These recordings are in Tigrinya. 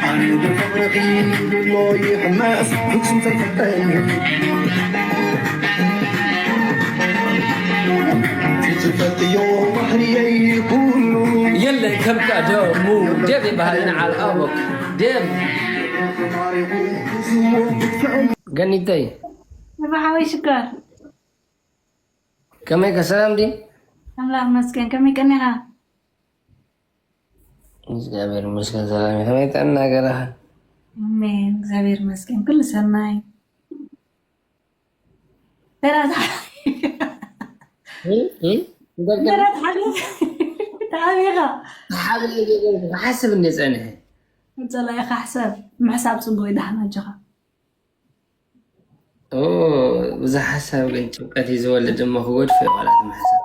ኣነ ብፍቕርኺ ብሎ ይሕመስ ፍጹም ተፈጠኒ ትፈልጥዮ ባህርየይ ኩሉ የለ ከም ቀደሙ ዴቭ ይበሃል ንዓል ኣቦክ ዴቭ ገኒተይ እባ ሓወይ ሽኮር ከመይ ከሰላም ዲ ኣምላኽ መስገን ከመይ ቀኒኻ እግዚኣብሔር ይመስገን ሰላም ከመይ ጠና ገለኻ ኣሜን እግዚኣብሔር መስገን ኩሉ ሰናይ ተራታ ተራታ ሓቢኻ ሓስብ እንደ ፀንሐ ፀላኢኻ ሕሰብ ምሕሳብ ፅቡቅ ይዳሕና ኣጆኻ ብዙሕ ሓሳብ ግን ጭንቀት እዩ ዝወልድ እሞ ክጎድፎ እዩ ቃላት ምሕሳብ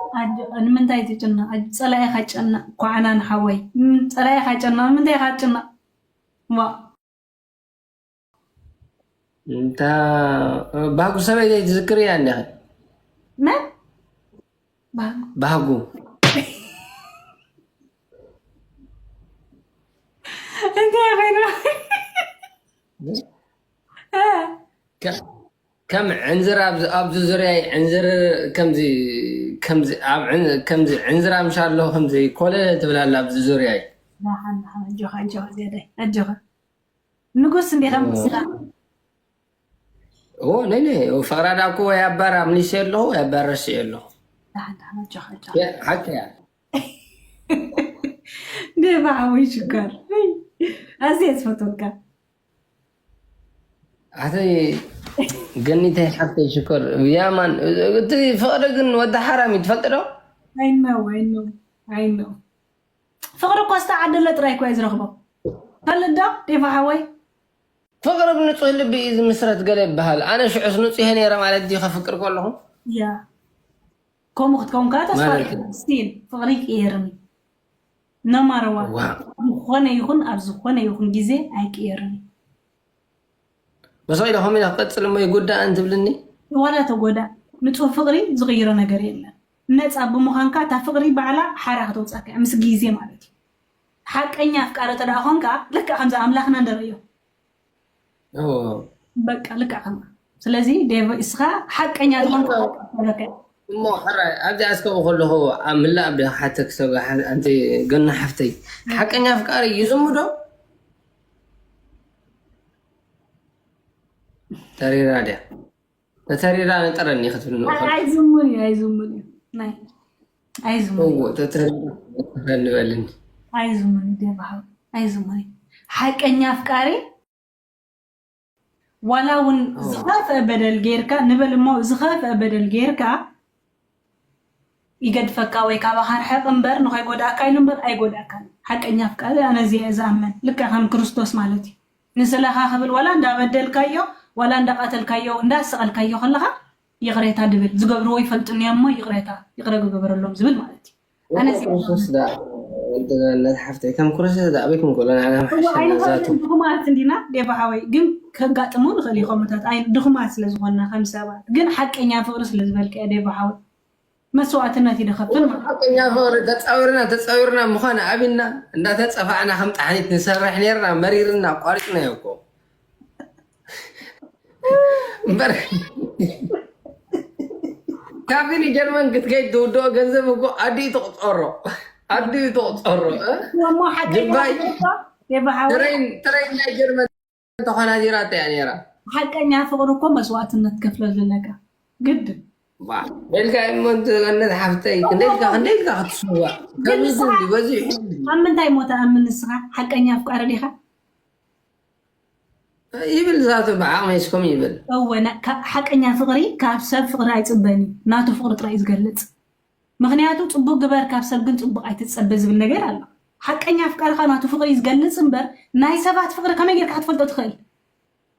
ንምንታይ ትጭነቕ ፀላኢኻ ጨነቕ ኳዕና ንሓወይ ፀላኢኻ ጨነቕ ንምንታይ ኢኻ ትጭነቕ እንታ ባህጉ ሰበይተይ ትዝክር እያ እንዲኸ መን ባህጉ እንታይ ኮይኑ ከም ዕንዝር ኣብዚ ዙርያይ ዕንዝር ከምዚ ከምዚ ዕንዝር ኣምሻ ኣሎ ከምዚ ኮለለ ትብል ኣላ ኣብዚ ዙርያይ ኣጆኻ ኣጆኻ ንጉስ እንዲኻ ምስላ እዎ ነይ ፍቕራ ዳኩ ወይ ኣባር ኣምሊሰ ኣለኹ ወይ ኣባር ረሲዐ ኣለኹ ሓቂ እያ ደባዓ ወይ ሽጋር ኣዝየ ዝፈትወካ ኣተይ ገኒተይ ሓፍተይ ሽኮር ያማን እቲ ፍቕሪ ግን ወዲ ሓራም እዩ ትፈልጥ ዶ ኣይነው ኣይነው ኣይነው ፍቕሪ እኮ ዝተዓደለ ጥራይ እኮ እዩ ዝረኽቦ ፈልጥ ዶ ዴፋ ሓወይ ፍቕሪ ብንፁህ ልቢ እዩ ዝምስረት ገለ ይበሃል ኣነ ሽዑስ ንፁህ ነይረ ማለት ድዩ ከፍቅር ከለኹ ያ ከምኡ ክትከውን ከዓ ተስፋ ስቲል ፍቕሪ ይቅየርን ነማረዋ ዝኾነ ይኹን ኣብ ዝኾነ ይኹን ግዜ ኣይቅየርን በሰ ኢለ ከምኡ ኢለ ክቀፅል እሞ ይጉዳእ እንትብልኒ ዋላ ተጎዳ ንፁህ ፍቕሪ ዝቕይሮ ነገር የለን ነፃ ብምዃንካ እታ ፍቕሪ ባዕላ ሓራ ከተውፃካ ምስ ግዜ ማለት እዩ ሓቀኛ ኣፍቃሪ ተደኣ ኾንካ ልክዕ ከምዚ ኣምላኽና እንደርእዮ በቃ ልክዕ ከምኡ ስለዚ ዴቭ እስኻ ሓቀኛ ዝኾንካ እሞ ሕራይ ኣብዚ ኣስከቡ ከለኹ ኣብ ምላእ ብ ሓተክ ሰብ ኣንቲ ገና ሓፍተይ ሓቀኛ ኣፍቃሪ ይዝሙ ዶ ተሪራ ድያ ተተሪራ ንጠረኒ ክትብል ንእኹል ኣይዝሙን እዩ ኣይዝሙን እዩ ናይ ኣይዝሙን እዩ እዎ ተተሪራ ንበልኒ ኣይዝሙን እዩ ደባሃው ኣይዝሙን እዩ ሓቀኛ ኣፍቃሪ ዋላ እውን ዝኸፍአ በደል ጌርካ ንበል እሞ ዝኸፍአ በደል ጌርካ ይገድፈካ ወይ ካባኻ ርሕቕ እምበር ንኸይጎድኣካ ኢሉ እምበር ኣይጎድኣካን ሓቀኛ ኣፍቃሪ ኣነ እዚኣ እየ ዝኣምን ልክዕ ከም ክርስቶስ ማለት እዩ ንስለኻ ክብል ዋላ እንዳበደልካዮ ዋላ እንዳቐተልካዮ እንዳሰቐልካዮ ከለኻ ይቕሬታ ድብል ዝገብርዎ ይፈልጥኒ እዮም እሞ ይቕሬታ ይቕረ ግበረሎም ዝብል ማለት እዩ ኣነ እዚኣ ክርስቶስ ዳ ወልደገነት ሓፍተይ ከም ክርስቶስ ዳ ኣበይ ክንኮሎ ንዓና እዋ ምሓሸና ዛቱ ኣይንፈልጥን ድኹማት እንዲና ዴባ ሓወይ ግን ከጋጥሙ ንኽእል እዩ ከምኡታት ኣይ ድኹማት ስለ ዝኾንና ከም ሰባት ግን ሓቀኛ ፍቕሪ ስለ ዝበልክያ ዴባ ሓወይ መስዋእትነት እዩ ዝኸፍል ማለት እዩ። ሓቀኛ ፍቕሪ ተፃዊርና ተፃዊርና ምዃን ኣብና እንዳተፀፋዕና ከም ጣሕኒት ንሰርሕ ነርና መሪርና ኣቋሪፅናዮ እኮ እምበር ካብዚ ንጀርመን ክትከይድ ትውድኦ ገንዘብ እኮ ኣዲኡ ትቁፀሮ ኣዲኡ ትቁፀሮ እ? እሞ ሓቀኛ ድባይ ፍቕሪ እኮ የበሓወ ትረይን ትረይን ናይ ጀርመን ተኾናዚራቶ እያ ነይራ ሓቀኛ ፍቕሪ እኮ መስዋእትነት ከፍለሉ ኣለካ ግድን ዋ በልካ እሞ ገነት ሓፍተይ ክንደይ ኢልካ ክንደይ ኢልካ ክትስዋእ ግን ከምዚ ንስኻ እንዲ በዚሑ ኣብ ምንታይ ሞ ትኣምን ንስኻ ሓቀኛ ኣፍቃሪ ዲኻ ይብል ዛቱ ብዓቕመይ እስኮም ይብል እወ ና- ካብ ሓቀኛ ፍቕሪ ካብ ሰብ ፍቕሪ ኣይፅበን እዩ ናቱ ፍቕሪ ጥራይ እዩ ዝገልፅ ምኽንያቱ ፅቡቅ ግበር ካብ ሰብ ግን ፅቡቅ ኣይትፀበ ዝብል ነገር ኣሎ ሓቀኛ ኣፍቃርኻ ናቱ ፍቕሪ እዩ ዝገልፅ እምበር ናይ ሰባት ፍቕሪ ከመይ ጌርካ ክትፈልጦ ትኽእል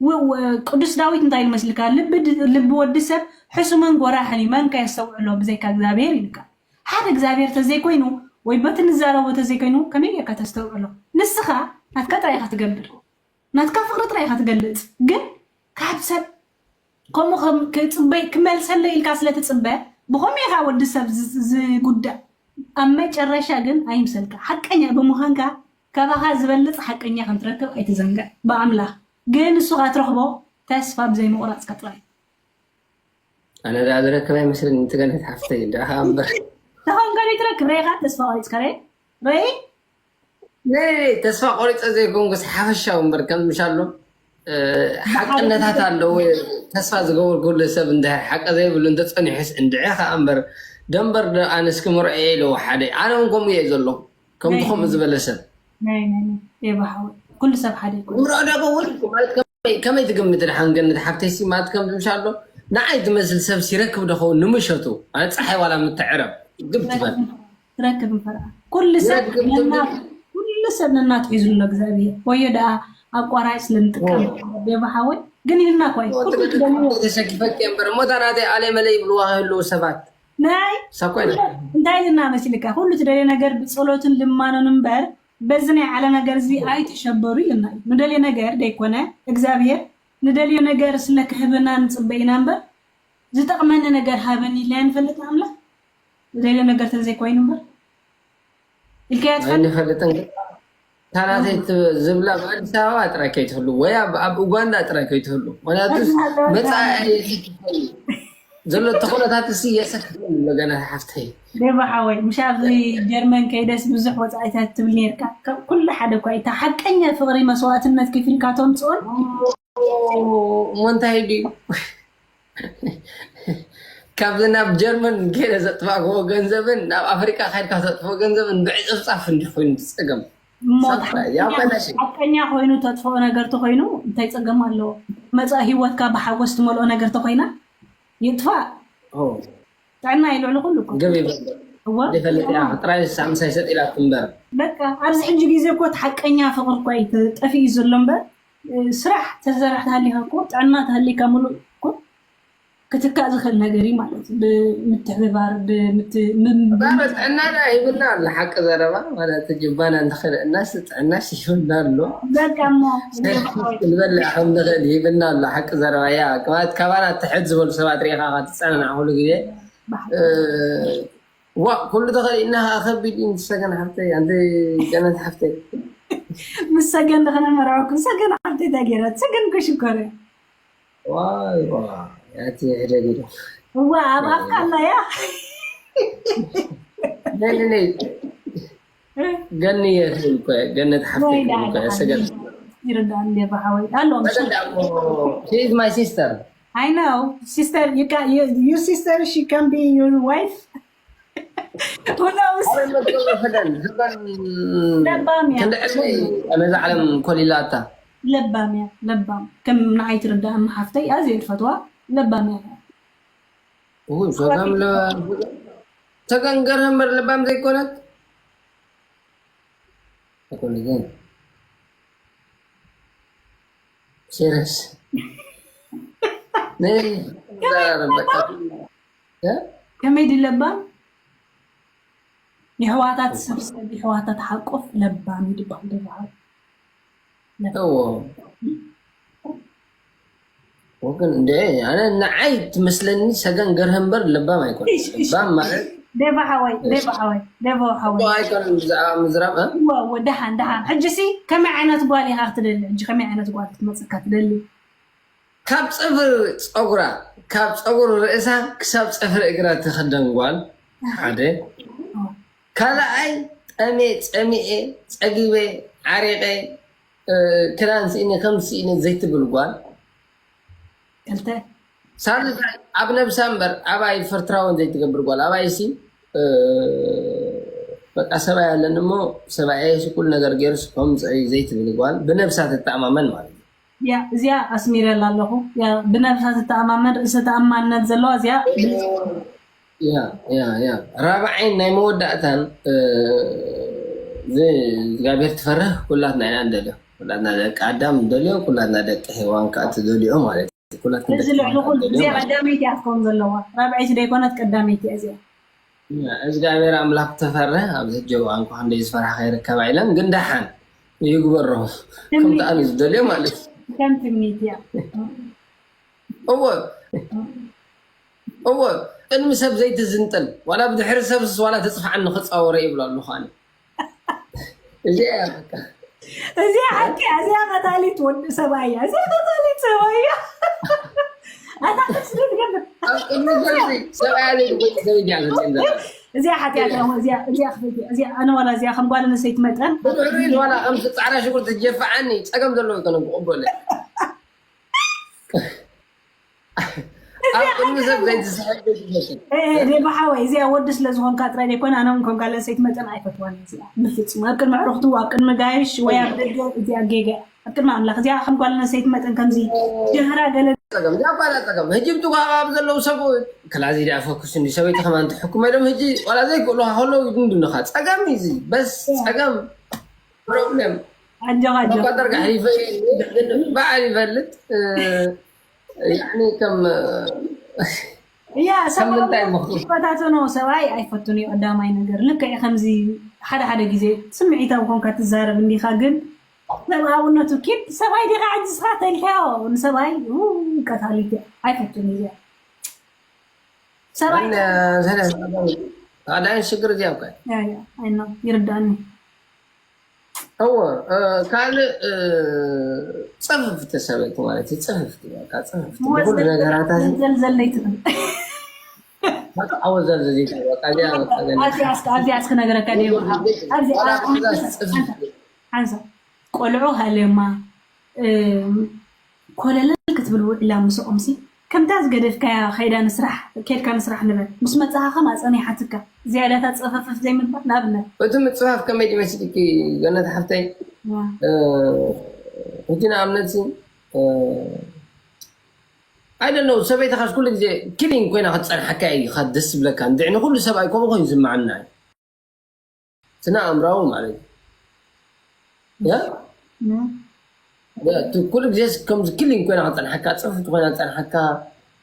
ው- ው- ቅዱስ ዳዊት እንታይ ኢሉ መስልካ ልቢ ድ- ልቢ ወዲ ሰብ ሕሱምን ጎራሕን እዩ መን ከ የስተውዕሎ ብዘይካ እግዚኣብሔር ኢልካ ሓደ እግዚኣብሔር ተዘይኮይኑ ወይ በቲ ንዛረቦ ተዘይኮይኑ ከመይ ጌርካ ተስተውዕሎ ንስኻ ናትካ ጥራይ ኢኻ ትገብር ናትካ ፍቕሪ ጥራይ ኢኻ ትገልጽ ግን ካብ ሰብ ከምኡ ከም ክጽበይ ክመልሰለይ ኢልካ ስለ ትጽበ ብኸምኡ ኢኻ ወዲ ሰብ ዝ- ዝጉዳእ ኣብ መጨረሻ ግን ኣይምሰልካ ሓቀኛ ብምዃንካ ካባኻ ዝበልጽ ሓቀኛ ከም ትረክብ ኣይትዘንግዕ። ብኣምላኽ ግን ንሱ ከኣ ትረኽቦ ተስፋ ብዘይ ምቑራጽካ ጥራይ። ኣነ ደኣ ዝረክብ ኣይመስለኒ። ትገነት ሓፍተይ ደኣ እምበር ተኾን ገሪ ትረክብ ሬኻ ተስፋ ቆሪጽካ ሬ ሬ ነይ ተስፋ ቆሪጸ ዘይኮንኩስ ሓፈሻዊ እምበር ከም ምሻሎ ሓቅነታት ኣለዎ። ተስፋ ዝገበርኩሉ ሰብ እንድሕር ሓቂ ዘይብሉ እንተጸኒሑስ እንድዒ ከኣ እምበር ደንበር ዶ ኣነስ ክምርዖ እየ ኢለዎ ሓደ። ኣነ እውን ከምኡ እየ ዘለኹ። ከምቲ ከምኡ ዝበለ ሰብ ናይ ናይ ናይ የባሓወ ኩሉ ሰብ ሓደ ይኮን። ምርዖ ዶ ይኸውን ማለት ከመይ- ከመይ ትግምት ድሓን ገነት ሓፍተይ ሲ ማለት ከም ዝምሻሎ ንዓይ ዝመስል ሰብ ሲረክብ ዶ ኸውን ንምሸቱ ኣነ ፀሓይ ዋላ ምትዕረብ ግብ ትበል ትረክብ ምፈርዓ ኩሉ ሰብ ነና- ኩሉ ሰብ ነናቱ ሒዙ ኣሎ እግዚኣብሔር ወዮ ደኣ ኣቋራጭ ስለንጥቀም የባሓወ ግን ኢልና እኳ እዩ ኩሉ ትደልዎ ተሸኪፈኪ እምበር እሞ እታ ናተይ ኣለ መለ ይብልዋ ከህልው ሰባት ናይ ሳኮ ይነ እንታይ ኢልና መሲልካ ኩሉ ትደልዮ ነገር ብፀሎትን ልማኖን እምበር በዚ ናይ ዓለም ነገር እዚ ኣይተሸበሩ ኢልና እዩ ንደልዮ ነገር ደይኮነ እግዚኣብሔር ንደልዮ ነገር ስለ ክህበና ንፅበ ኢና እምበር ዝጠቕመኒ ነገር ሃበኒ ኢልና ንፈልጥ ንኣምላኽ ዝደልዮ ነገር ተዘይኮይኑ እምበር ኢልካያ ትፈልጥ ኣይንፈልጥን ታናተይ ዝብላ ኣብ ኣዲስ ኣበባ ጥራይ ከይትህሉ ወይ ኣብ ኣብ ኡጋንዳ ጥራይ ከይትህሉ ምክንያቱ መፃኢ ዘሎ ተኾነታት ሲ የሰክፍን ኣሎ ገና ሓፍተይ ዴባ ሓወይ ምሽ ኣብዚ ጀርመን ከይደስ ብዙሕ ወፃኢታት ትብል ነርካ ካብ ኩሉ ሓደ እኳ እታ ሓቀኛ ፍቅሪ መስዋዕትነት ከፊልካ ተምፅኦን እሞ እንታይ ድዩ ካብዚ ናብ ጀርመን ገለ ዘጥፋእክዎ ገንዘብን ናብ ኣፍሪቃ ካድካ ዘጥፍኦ ገንዘብን ብዕፅፍፃፍ እንዲ ኮይኑ ዝፀገም ሓቀኛ ኮይኑ ተጥፍኦ ነገር ተኮይኑ እንታይ ፀገም ኣለዎ መፃኢ ሂወትካ ብሓጎስ ትመልኦ ነገር ተኮይና ይጥፋእ ጥዕና እዩ ልዕሊ ኩሉ እኮ ገብ ይበል እወ ዘይፈልጥ እያ ጥራይ ሳምሳይ ሰጥ ኢላ ትንበር በቃ ኣብዚ ሕጂ ግዜ እኮ እቲ ሓቀኛ ፍቅሪ እኮ እዩ ጠፊኡ ዘሎ እምበር ስራሕ ተሰራሕ ተሃሊካ እኮ ጥዕና ተሃሊካ ሙሉእ እኮ ክትካእ ዝኽእል ነገር እዩ ማለት እዩ። ብምትሕብባር ብምት- ምም- ባረ ጥዕና ዳ ሂብና ኣሎ ሓቂ ዘረባ ማለት ጅባና እንተኽእል እናስ ጥዕናስ ሂብና ኣሎ በቃ እሞ እንዲሁ ክንበልዕ ከም ንኽእል ሂብና ኣሎ ሓቂ ዘረባ ያ ማለት ካባና ትሕት ዝበሉ ሰባት ሪኢኻ ትፀናናዕ ኩሉ ግዜ ዋ ኩሉ ተኸሊእና ከዓ ከቢድ እዩ ንሰገን ሓፍተይ ኣንተ ገነት ሓፍተይ ምስ ሰገን ድኸነ መርዓኩም ሰገን ሓፍተይ እንታይ ገይራ ሰገን እኮ ሽኮር እያ ዋይ ዋ ያቲ ሕደግ ዶ እዋ ኣብ ኣፍካ ኣላ እያ ነይ ነይ ገኒ እየ ክብል እኮ እየ ገነት ሓፍተይ ክብል እኮ እየ ሰገን ይርዳእ እንደ ባሓወይ ኣሎ ሰገን ዳሞ she is my sister I know, sister, you can, you, your sister, she can be your wife. Who knows? ኣበይ መጥቆ ፈደን ፈደን ለባም እያ። ክንዲ ዕድመይ ነዛ ዓለም ኮሊላታ ለባም እያ፣ ለባም። ከም ንዓይ ትርዳእኒ ሓፍተይ ኣዝየ ዝፈትዋ ለባም እያ። ውይ ፈጋም ለ- ተገንገረ እምበር ለባም ዘይኮነት ኣይኮነ ግን serious ነይ ዛረብ በቃ እ? ከመይ ድዩ ለባም? የሕዋታት ሰብሰብ፣ የሕዋታት ሓቆፍ ለባም እዩ ዝበሃል። እዎ ወገን እንደ ኣነ ንዓይ ትመስለኒ ሰገን ገርህ እምበር ለባም ኣይኮነ እሽ፣ እሽ። ለባም ማለት ዴባ ሓወይ፣ ዴባ ሓወይ፣ ዴባ ሓወይ። እኮ ኣይኮነ ብዛዕባ ምዝራብ እ? እዋ፣ እዋ፣ ደሓን፣ ደሓን። ሕጂ ሲ ከመይ ዓይነት ጓል ኢኻ ክትደሊ? ሕጂ ከመይ ዓይነት ጓል ክትመጽካ ትደሊ? ካብ ፅፍሪ ፀጉራ ካብ ፀጉሪ ርእሳ ክሳብ ፅፍሪ እግራ ትኽደን ጓል ሓደ ካልኣይ ጠሜ ፀሚኤ ፀጊበ ዓሪቀ እ፣ ክዳን ስኢነ ከም ስኢነ ዘይትብል ጓል ክልተ ሳልሳይ ኣብ ነብሳ እምበር ኣባይ ፍርትራውን ዘይትገብር ጓል ኣባይ ሲ እ፣ በቃ ሰብኣይ ኣለኒ እሞ ሰብኣየ ኩሉ ነገር ገይሩ ከምፅእ ዘይትብል ጓል ብነብሳ ትተኣማመን ማለት እዩ ያ እዚኣ ኣስሚረላ ኣለኹ። ያ ብነብሳ ትተኣማመን ርእሰ ተኣማንነት ዘለዋ እዚኣ ያ ያ ያ ራብዓይን ናይ መወዳእታን እ፣ እዚ እግዚኣብሔር ትፈርህ ኩላትና ኢና ንደልዮ ኩላትና ደቂ ኣዳም ንደልዮ ኩላትና ደቂ ሄዋን ከዓ ትደልዮ ማለት እዩ ኩላትና እዚ ደቂ ልዕሊ ኩሉ ኣዳም እዚኣ ማለት እዩ። ቀዳመይቲ እያ ክትከውን ዘለዋ። ራብዐይቲ ደይኮነት ቀዳመይቲ እያ እዚኣ። እግዚኣብሔር ኣምላኽ ተፈርህ ኣብዚ ሕጂ እዋን እኳ ክንደይ ዝፈርሓ ከይርከባ ኢለን ግን ደሓን ይግበሮ ከምቲ ኣነ ዝደልዮ ማለት እዩ። ከም ትምኒት እያ። እወ እወ ቅድሚ ሰብ ዘይትዝንጥል ዋላ ብድሕሪ ሰብስ ዋላ ተፅፍዓኒ ክፃወረ ይብሎ ኣለኹ ኣነ እዚኣ እያ በቃ። እዚኣ ሓቂ እያ። እዚኣ ቀታሊት ወዲ ሰብኣይ እያ። እዚኣ ቀታሊት ሰብኣይ እያ። ኣታ ክስደት ገብ ኣብ ቅድሚ ሰብሲ ሰብኣያ ዘይትፈልጥ ሰብ እያ ዘንዘላ። እዚኣ ሓጢኣት እያ። እዚኣ እዚኣ ክፈት እያ። እዚኣ ኣነ ዋላ እዚኣ ከም ጓል ኣንስተይቲ መጠን ብድሕሪት ዋላ ከምዚ ፃዕዳ ሽጉርቲ ትጀፍዓኒ ፀገም ዘለዎ ኣይኮነን ክቕበሎ። ኣብ ቅድሚ ሰብ ዘይትስሕብ ዘይትመስል። ዴባ ሓወይ እዚኣ ወዲ ስለ ዝኾንካ ጥራይ ዘይኮነ ኣነ እውን ከም ጓል ኣንስተይቲ መጠን ኣይፈትዋን እዚኣ ብፍፁም ኣብ ቅድሚ ኣዕሩኽቲ ኣብ ቅድሚ ጋይሽ ወይ ኣብ ደገ እዚኣ ጌጋ እያ ኣብ ቅድሚ ኣምላኽ እዚኣ ከም ጓል ኣንስተይቲ መጠን ከምዚ ጀህራ ገለ ጸገም እዚኣ ጓላ ጸገም ህጂ ብትጓባብ ዘለዉ ሰብ ክላዚ ዳ ፈኩስ እንዲ ሰበይቲ ከማን ትሕኩም ኢሎም ህጂ ዋላ ዘይክእሉካ ከለዉ ይድንድኑካ ጸገም እዩ እዚ በስ ጸገም ፕሮብለም ኣጆኻ ኣጆኻ መቋጠር ጋሕሪፈ በዓል ይፈልጥ ያኒ ከም እያ ካብ ምንታይ ምኽቱ ፈታተኖ ሰብኣይ ኣይፈቱን እዩ ቀዳማይ ነገር ልክዕ ከምዚ ሓደ ሓደ ግዜ ስምዒታዊ ኮንካ ትዛረብ እንዲኻ ግን ሰብኣውነቱ ኪድ ሰብኣይ ዲኻ ሕጂ ስኻ ተልካዮ ንሰብኣይ ው፣ ቀታሊት እያ ኣይፈቱን እዩ ሰብኣይ ኣዳን ሽግር እዚኣ እኳ ያ ያ ኣይኖ ይርዳኒ እወ ካልእ ፅፍፍቲ ሰበይቲ ማለት እዩ ፅፍፍቲ በቃ ፅፍፍቲ ብኩሉ ነገራታ ዘልዘለይ ትብል ዓወት ዘልዘ ዘይታ በቃ እዚኣ በቃ ገለ ኣብዚ ኣስክ- ኣብዚ ኣስክ ነገረካ ዲዩ ኣብዚ ፅፍፍቲ ሓንሳ ቆልዑ ሃለማ እም፣ ኮለለል ክትብል ውዕላ ምስኦም ሲ ከምታ ዝገደፍካያ ከይዳ ንስራሕ ኬድካ ንስራሕ ንበል ምስ መፃኻ ከም ኣፀኒሓትካ ዝያዳታት ፀፈፈፍ ዘይምባል ንኣብነት እቲ ምፅፋፍ ከመይ ድመስልኪ ገነት ሓፍተይ ዋ፣ እ፣ ሕጂ ንኣብነት ሲ እ፣ I don't know ሰበይትኻስ ኩሉ ግዜ ኪሊንግ ኮይና ክትፀንሓካ እዩ ኢኻ ደስ ዝብለካ እንድዒ ንኩሉ ሰብኣይ ከምኡ ኮይኑ ዝመዓና እዩ ስነ ኣእምራዊ ማለት እዩ ያ ም፣ እቲ ኩሉ ግዜ ከምዚ ኪሊንግ ኮይና ክትፀንሓካ ፅፍቲ ኮይና ዝፀንሓካ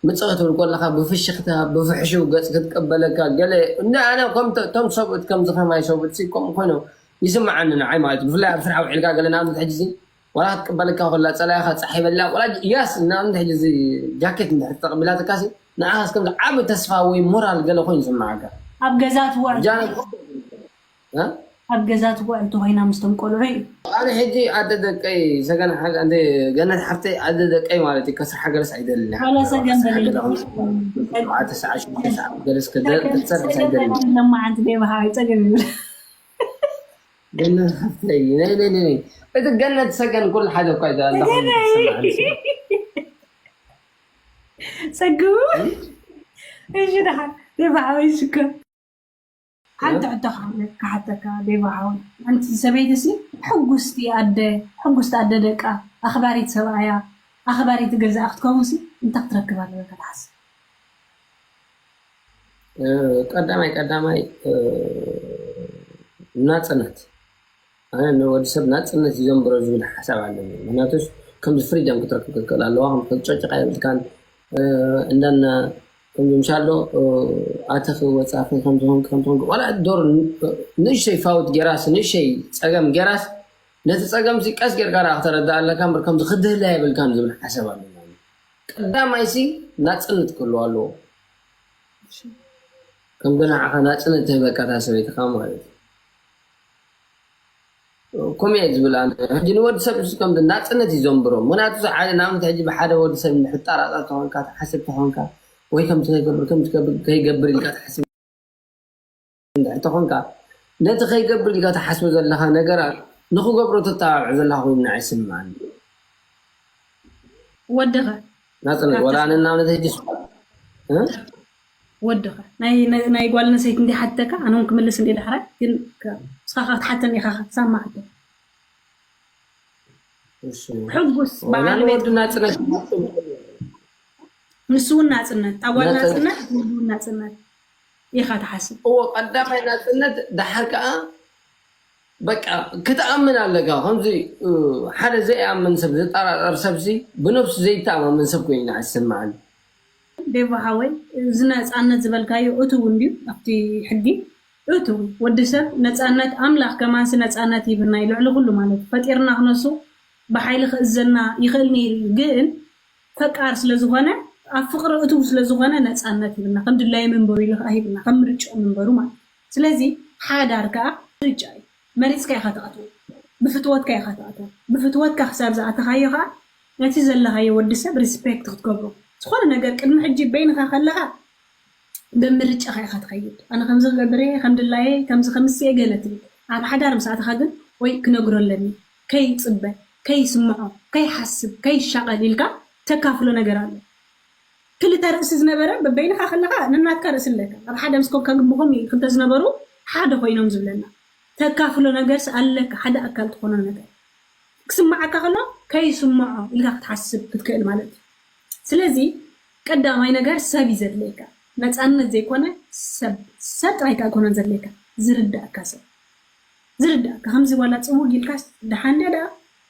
ምፅቕ ክትብል ከለካ ብፍሽክታ ብፍሕሽው ገፅ ክትቀበለካ ገለ እንደ ኣነ ከም እቶም ሰብኡት ከምዚ ከማይ ሰብኡት ሲ ከምኡ ኮይኖም ይስምዓኒ ንዓይ ማለት እዩ ብፍላይ ኣብ ስራሕ ውዒልካ ገለ ንኣብነት ሕጂ ሲ ዋላ ክትቅበለካ ከላ ፀላኢኻ ፀሓይ በላ ዋላ ያስ ንኣብነት ሕጂ እዚ ጃኬት እንድሕር ተቐቢላትካ ሲ ንዓኻስ ከምዚ ዓቢ ተስፋ ወይ ሞራል ገለ ኮይኑ ይስምዓካ ኣብ ገዛ ትውዕል ጃነ እ? ኣብ ገዛ ትውዕል ተኮይና ምስቶም ቆልዑ እዩ ኣነ ሕጂ ኣደ ደቀይ ሰገን ሓ- እንደ ገነት ሓፍተይ ኣደ ደቀይ ማለት እዩ ከስርሓ ገለስ ኣይደልን ዋላ ሰገን በለይ ሸውዓተ ሰዓት ሽዱሽተ ሰዓት ገለስ ክትሰርሕ ኣይደልን ለማዓንቲ ዴባ ሓወይ ፀገም ይብል ገነት ሓፍተይ ነይ ነይ ነይ እቲ ገነት ሰገን ኩሉ ሓደ እኳ ይዛ ኣለኹ ሰግቡ እሺ ደሓን ዴባ ሓወይ ሽኮር ሓንቲ ሕቶ ክሓተካ ዴባ ሓወይ ሓንቲ ሰበይቲ ሲ ሕጉስቲ ኣደ ሕጉስቲ ኣደ ደቃ ኣኽባሪት ሰብኣያ ኣኽባሪት ገዛኣ ክትከውን ሲ እንታይ ክትረክብ ኣለካ ትሓስብ ቀዳማይ ቀዳማይ ናፅነት ኣነ ንወዲ ሰብ ናፅነት እዩ ዘንብሮ ዝብል ሓሳብ ኣለኒ ምክንያቱስ ከምዚ ፍሪደም ክትረክብ ክትክእል ኣለዋ ከም ጨጭቃ የብልካን እንዳና ከምዚ ምሻሎ ኣተኺ ወፃኺ ከምዝኾንክ ከምዝኾንክ ዋላ ዶር ንእሽተይ ፋውት ጌራስ ንእሽተይ ፀገም ጌራስ ነቲ ፀገም ሲ ቀስ ጌርካ ዳ ክተረዳ ኣለካ ምር ከምዚ ክድህላ የብልካን ዝብል ሓሳብ ኣለኒ ቀዳማይ ሲ ናፅነት ክህልዋ ኣለዎ ከምዚ ንዓኻ ናፅነት ትህበካ እታ ሰበይትኻ ማለት እዩ ከምኡ እየ ዝብል ኣነ ሕጂ ንወዲ ሰብ ንሱ ከምዚ ናፅነት እዩ ዘንብሮ ምክንያቱ ሓደ ንኣብነት ሕጂ ብሓደ ወዲ ሰብ እንድሕር ጣራጣር ተኾንካ ትሓስብ ተኾንካ ወይ ከምዚ ከይገብር ከምዚ ከይገብር ኢልካ ትሓስብ እንድሕር ተኾንካ ነቲ ከይገብር ኢልካ ትሓስቦ ዘለኻ ነገራት ንክገብሮ ተተባብዕ ዘለኻ ኮይኑ ንዓይ ይስምዓኒ ወድኸ ናፅነት ወላ ኣነ እናብነት ሕጂ እ? ወድኸ ናይ ናይ ጓል ኣንስተይቲ እንዲ ሓተካ ኣነ እውን ክምልስ እንዲ ዳሕራይ ግን ንስኻ ክትሓተኒ ኢኻ ሳማ ሕቶ እሺ። ሕጉስ ወላ በዓል ቤት ንወዲ ናፅነት ንሱ እውን ናፅነት እታ ጓል ናፅነት። ናፅነት ንወዲ እውን ናፅነት ኢኻ ትሓስብ እዎ ቀዳማይ ናፅነት ደሓር ከዓ በቃ ክትኣምን ኣለካ ከምዚ እ፣ ሓደ ዘይኣምን ሰብ ዝጠራጠር ሰብሲ ብነብሱ ዘይተኣማመን ሰብ ኮይኑ ንዓይ ዝስምዓኒ ዴቦ ሓወይ እዚ ነፃነት ዝበልካዮ እትው እንድዩ ኣብቲ ሕጊ እትው ወዲ ሰብ ነፃነት ኣምላኽ ከማንሲ ነፃነት ይብና እዩ ልዕሊ ኩሉ ማለት እዩ ፈጢርና ክነሱ ብሓይሊ ክእዘና ይኽእል ነይሩ እዩ ግን ፈቃር ስለ ዝኾነ ኣብ ፍቅሪ እትው ስለ ዝኾነ ነፃነት ይብና ከም ድላዩ መንበሩ ኢሉ ከዓ ሂብና ከም ምርጫ መንበሩ ማለት እዩ ስለዚ ሓዳር ከዓ ምርጫ እዩ መሪፅካ ኢኻ ትኣትዎ፣ ብፍትወትካ ኢኻ ትኣትዎ። ብፍትወትካ ክሳብ ዝኣተኻዮ ከዓ ነቲ ዘለኻዮ ወዲ ሰብ ሪስፔክት ክትገብሮ፣ ዝኾነ ነገር ቅድሚ ሕጂ በይንኻ ከለኻ ብምርጫኻ ኢኻ ትኸይድ። ኣነ ከምዚ ክገብር እየ፣ ከም ድላየ፣ ከምዚ ከምስየ ገለ ትብል። ኣብ ሓዳር ምስ ኣተኻ ግን ወይ ክነግሮ ኣለኒ፣ ከይፅበ፣ ከይስምዖ፣ ከይሓስብ፣ ከይሻቐል ኢልካ ተካፍሎ ነገር ኣሎ። ክልተ ርእሲ ዝነበረ በበይንኻ ከለኻ ነናትካ ርእሲ ኣለካ። ኣብ ሓደ ምስ ኮንካ ግን ብኸምኡ ክልተ ዝነበሩ ሓደ ኮይኖም ዝብለና። ተካፍሎ ነገርስ ኣለካ፣ ሓደ ኣካል ትኾኖ ነገር ክስምዓካ ከሎ ከይስምዖ ኢልካ ክትሓስብ ክትክእል ማለት እዩ። ስለዚ ቀዳማይ ነገር ሰብ እዩ ዘድልየካ። ነፃነት ዘይኮነ ሰብ ሰብ ጥራይ ከኣ ኣይኮነን ዘድልየካ፣ ዝርዳእካ ሰብ። ዝርዳእካ ከምዚ ዋላ ፅውግ ኢልካስ ደሓን ድያ ደኣ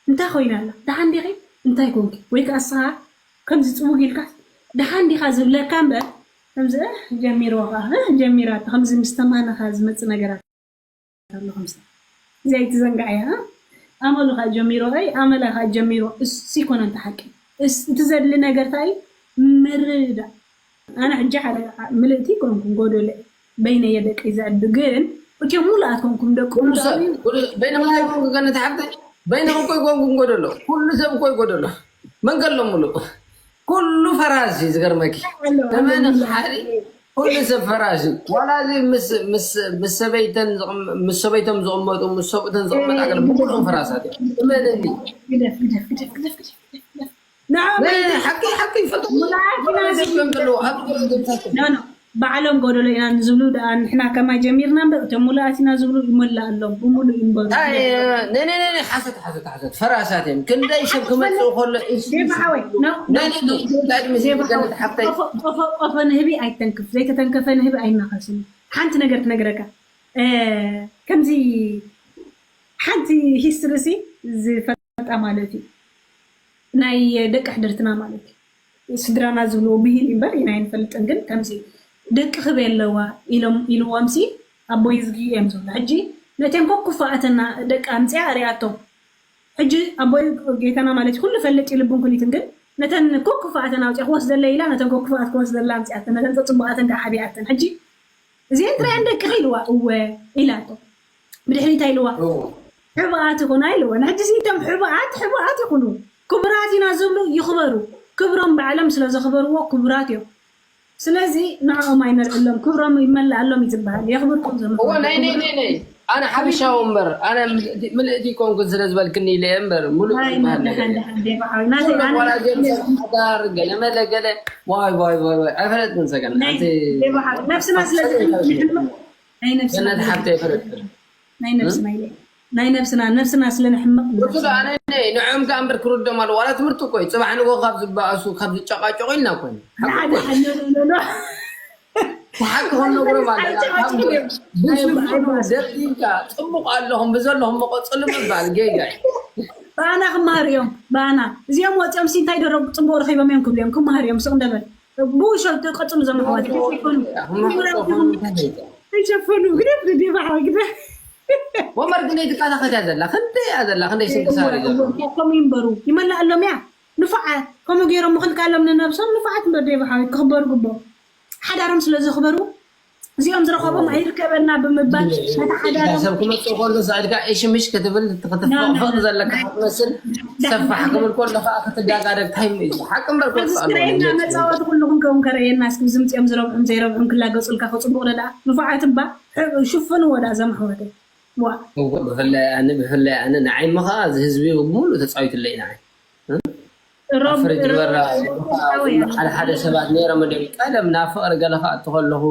እንታይ ኮይና ኣላ ደሓን ዲኺ እንታይ ኮንኪ ወይ ከዓ እስኻ ከምዚ ፅውግ ኢልካስ ደሓን ዲኻ ዝብለካ እምበር ከምዚ እህ ጀሚርዋ ከዓ እህ ጀሚራቶ ከምዚ ምስ ተማነኻ ዝመፅእ ነገራት ኣሎ ከምዚ እዚ ኣይትዘንጋዕያ። ኣመሉ ከዓ ጀሚሮ ይ ኣመላ ከዓ ጀሚሮ እሱ ይኮነ እንተ ሓቂ እስ- እቲ ዘድሊ ነገር እንታይ እዩ? ምርዳእ ኣነ ሕጂ ሓደ ምልእቲ ኮንኩም ጎደሎ በይነየ ደቂ ዘዕቢ ግን እቲኦም ሙሉኣት ኮንኩም ደቂ ኩሉ ሰብ ኩሉ- በይንኻ ይኮንኩ ገነት ሓብተ በይንኻ እኮ ይኮንኩ ጎደሎ ኩሉ ሰብ እኮ ይጎደሎ መንገሎ ሙሉእ ኩሉ ፈራሲ ዝገርመኪ ተመን ሓሪ ኩሉ ሰብ ፈራሲ ዋላ እዚ ምስ- ምስ- ምስ ሰበይተን ዝቕም- ምስ ሰበይቶም ዝቕመጡ ምስ ሰብኡተን ዝቕመጣ ገለ ብሙሉኦም ፈራሳት እዮም እመንኒ ግደፍ ግደፍ ግደፍ ግደፍ ግደፍ ግደፍ ንዓ ናይ ሓቂ ሓቂ ይፈልጡ ሙሉኣት ኢና ሰብ ከም ዘለዎ ኣብ ገለ ገብታት ኖ ኖ ባዕሎም ጎደሎ ኢና ንዝብሉ ደኣ ንሕና ከማይ ጀሚርና እምበር እቶም ሙሉኣት ኢና ዝብሉ ይመላእ ኣሎም ብሙሉእ ይንበሩ ናይ ናይ ናይ ናይ ሓሰት ሓሰት ሓሰት ፈራሳት እዮም ክንደይ ሰብ ክመፅእ ከሎ እሺ ዴቭ ሓወይ ኖ ናይ ናይ ናይ ናይ ምስ ገነት ሓብተይ ቆፎ ቆፎ ንህቢ ኣይተንክፍ ዘይተተንከፈ ንህቢ ኣይናኸስን ሓንቲ ነገር ትነግረካ እ፣ ከምዚ ሓንቲ ሂስትሪ ሲ ዝፈልጣ ማለት እዩ ናይ ደቂ ሕድርትና ማለት እዩ ስድራና ዝብልዎ ብሂል እምበር ኢና ኣይንፈልጥን ግን ከምዚ ደቂ ክበ ኣለዋ ኢሎም ኢልዎም ሲ ኣቦይ ዝጊ እዮም ዝብሉ ሕጂ ነተን ኮኩፋኣተና ደቂ ኣምፅያ ሪኣቶም ሕጂ ኣቦይ ጌታና ማለት ኩሉ ፈልጥ እዩ ልብን ኩሊትን ግን ነተን ኮኩፋኣተን ኣውፅያ ክወስደለ ኢላ ነተን ኮኩፋኣት ክወስደላ ኣምፅያተን ነተን ፅቡቃተን ከዓ ሓቢኣተን ሕጂ እዚአን ትሪኣን ደቅኺ ኢልዋ እወ ኢላቶ ብድሕሪታ ኢልዋ ሕቡኣት ይኹና ኢልወን ሕጂ ሲቶም ሕቡኣት ሕቡኣት ይኹኑ ክቡራት ኢና ዝብሉ ይኽበሩ ክብሮም ባዕሎም ስለ ዘኽበርዎ ክቡራት እዮም ስለዚ ንዕኦም ኣይነልዕሎም ክብሮም ይመልኣሎም እዩ ዝበሃል የኽብርኩም እዎ ናይ ናይ ናይ ናይ ኣነ ሓበሻዊ እምበር ኣነ ምልእቲ- ምልእቲ ኮንኩን ስለ ዝበልክኒ ኢለ እየ እምበር ሙሉእ ዝበሃል ነገር የለን። ኩሎም ዋላ እዚኦም ሰብ ሓዳር ገለ መለ ገለ ዋይ ዋይ ዋይ ዋይ ኣይፈለጥን ሰገን ኣንቲ ነብስና ስለ ናይ ነብስና ገነት ሓብተ ይፈለጥን ናይ ነብስና ኢለ ናይ ነብስና ነብስና ስለ ንሕምቕ ርሱ ኣነ ንዕኦም ከኣ እምበር ክርዶም ኣሎ ዋላ ትምህርቲ እኮ እዩ ፅባሕ ንጎ ካብ ዝበኣሱ ካብ ዝጨቃጨቁ ኢልና እኮ ኢና። ሓደ ሓደ ሓቂ ክንነግሮም ኣለና ካብ ብስልክኑ ደብዲብካ ፅቡቅ ኣለኹም ብዘለኹም መቀፅሉ ምባል ጌጋ እዩ ብኣና ክመሃር እዮም ብኣና እዚኦም ወፂኦም ሲ እንታይ ደረጉ ፅቡቅ ረኪቦም እዮም ክብሉ እዮም ክመሃር እዮም ስቕ እንደበል ብኡ ሸው ቀፅሉ ዘመሓዋት ኣይሸፈኑ ግደፍ ግደፍ ግደፍ ወንበር ግን ኣይትቃታኸት እያ ዘላ ክንደይ እያ ዘላ ክንደይ ስንክሳር እዩ ዘሎ ከምኡ ይንበሩ ይመላእ ኣሎም እያ ንፉዓት ከምኡ ገይሮም ምኽልካሎም ንነብሶም ንፉዓት እምበር ደይ ብሓወይ ክኽበሩ ግቦ ሓዳሮም ስለ ዘኽበሩ እዚኦም ዝረኸቦም ኣይርከበና ብምባል ነቲ ሓዳሮም ሰብ ክመፅእ ከሎ ሰዒድካ እሽምሽ ክትብል ክትፍቕፍቕ ዘለካ ክትመስል ሰፋሕ ክብል ከሎ ከዓ ክትዳጋደግ ታይም እዩ ሓቂ እምበር ኣብዚ ክወፅእ ኣለዎ ስክሪንና መፃወቲ ኩሉ ክንከውን ከርእየና እስኪ ዝምፅኦም ዝረብዑን ዘይረብዑን ክላገፁልካ ከፅቡቕ ደኣ ንፉዓት እባ ሽፍንዎ ደኣ ዘማሕወተይ ዋ እወ፣ ብፍላይ ኣነ ብፍላይ ኣነ ንዓይ እሞ ከዓ እዚ ህዝቢ ሙሉእ ተፃዊቱለይ ንዓይ ኣብ ሮብ ፍሪጅ በራ ሮብ ሓወይ ሓደ ሓደ ሰባት ነይሮም እንዲም ቀደም ናብ ፍቅሪ ገለ ክኣቱ ከለኹ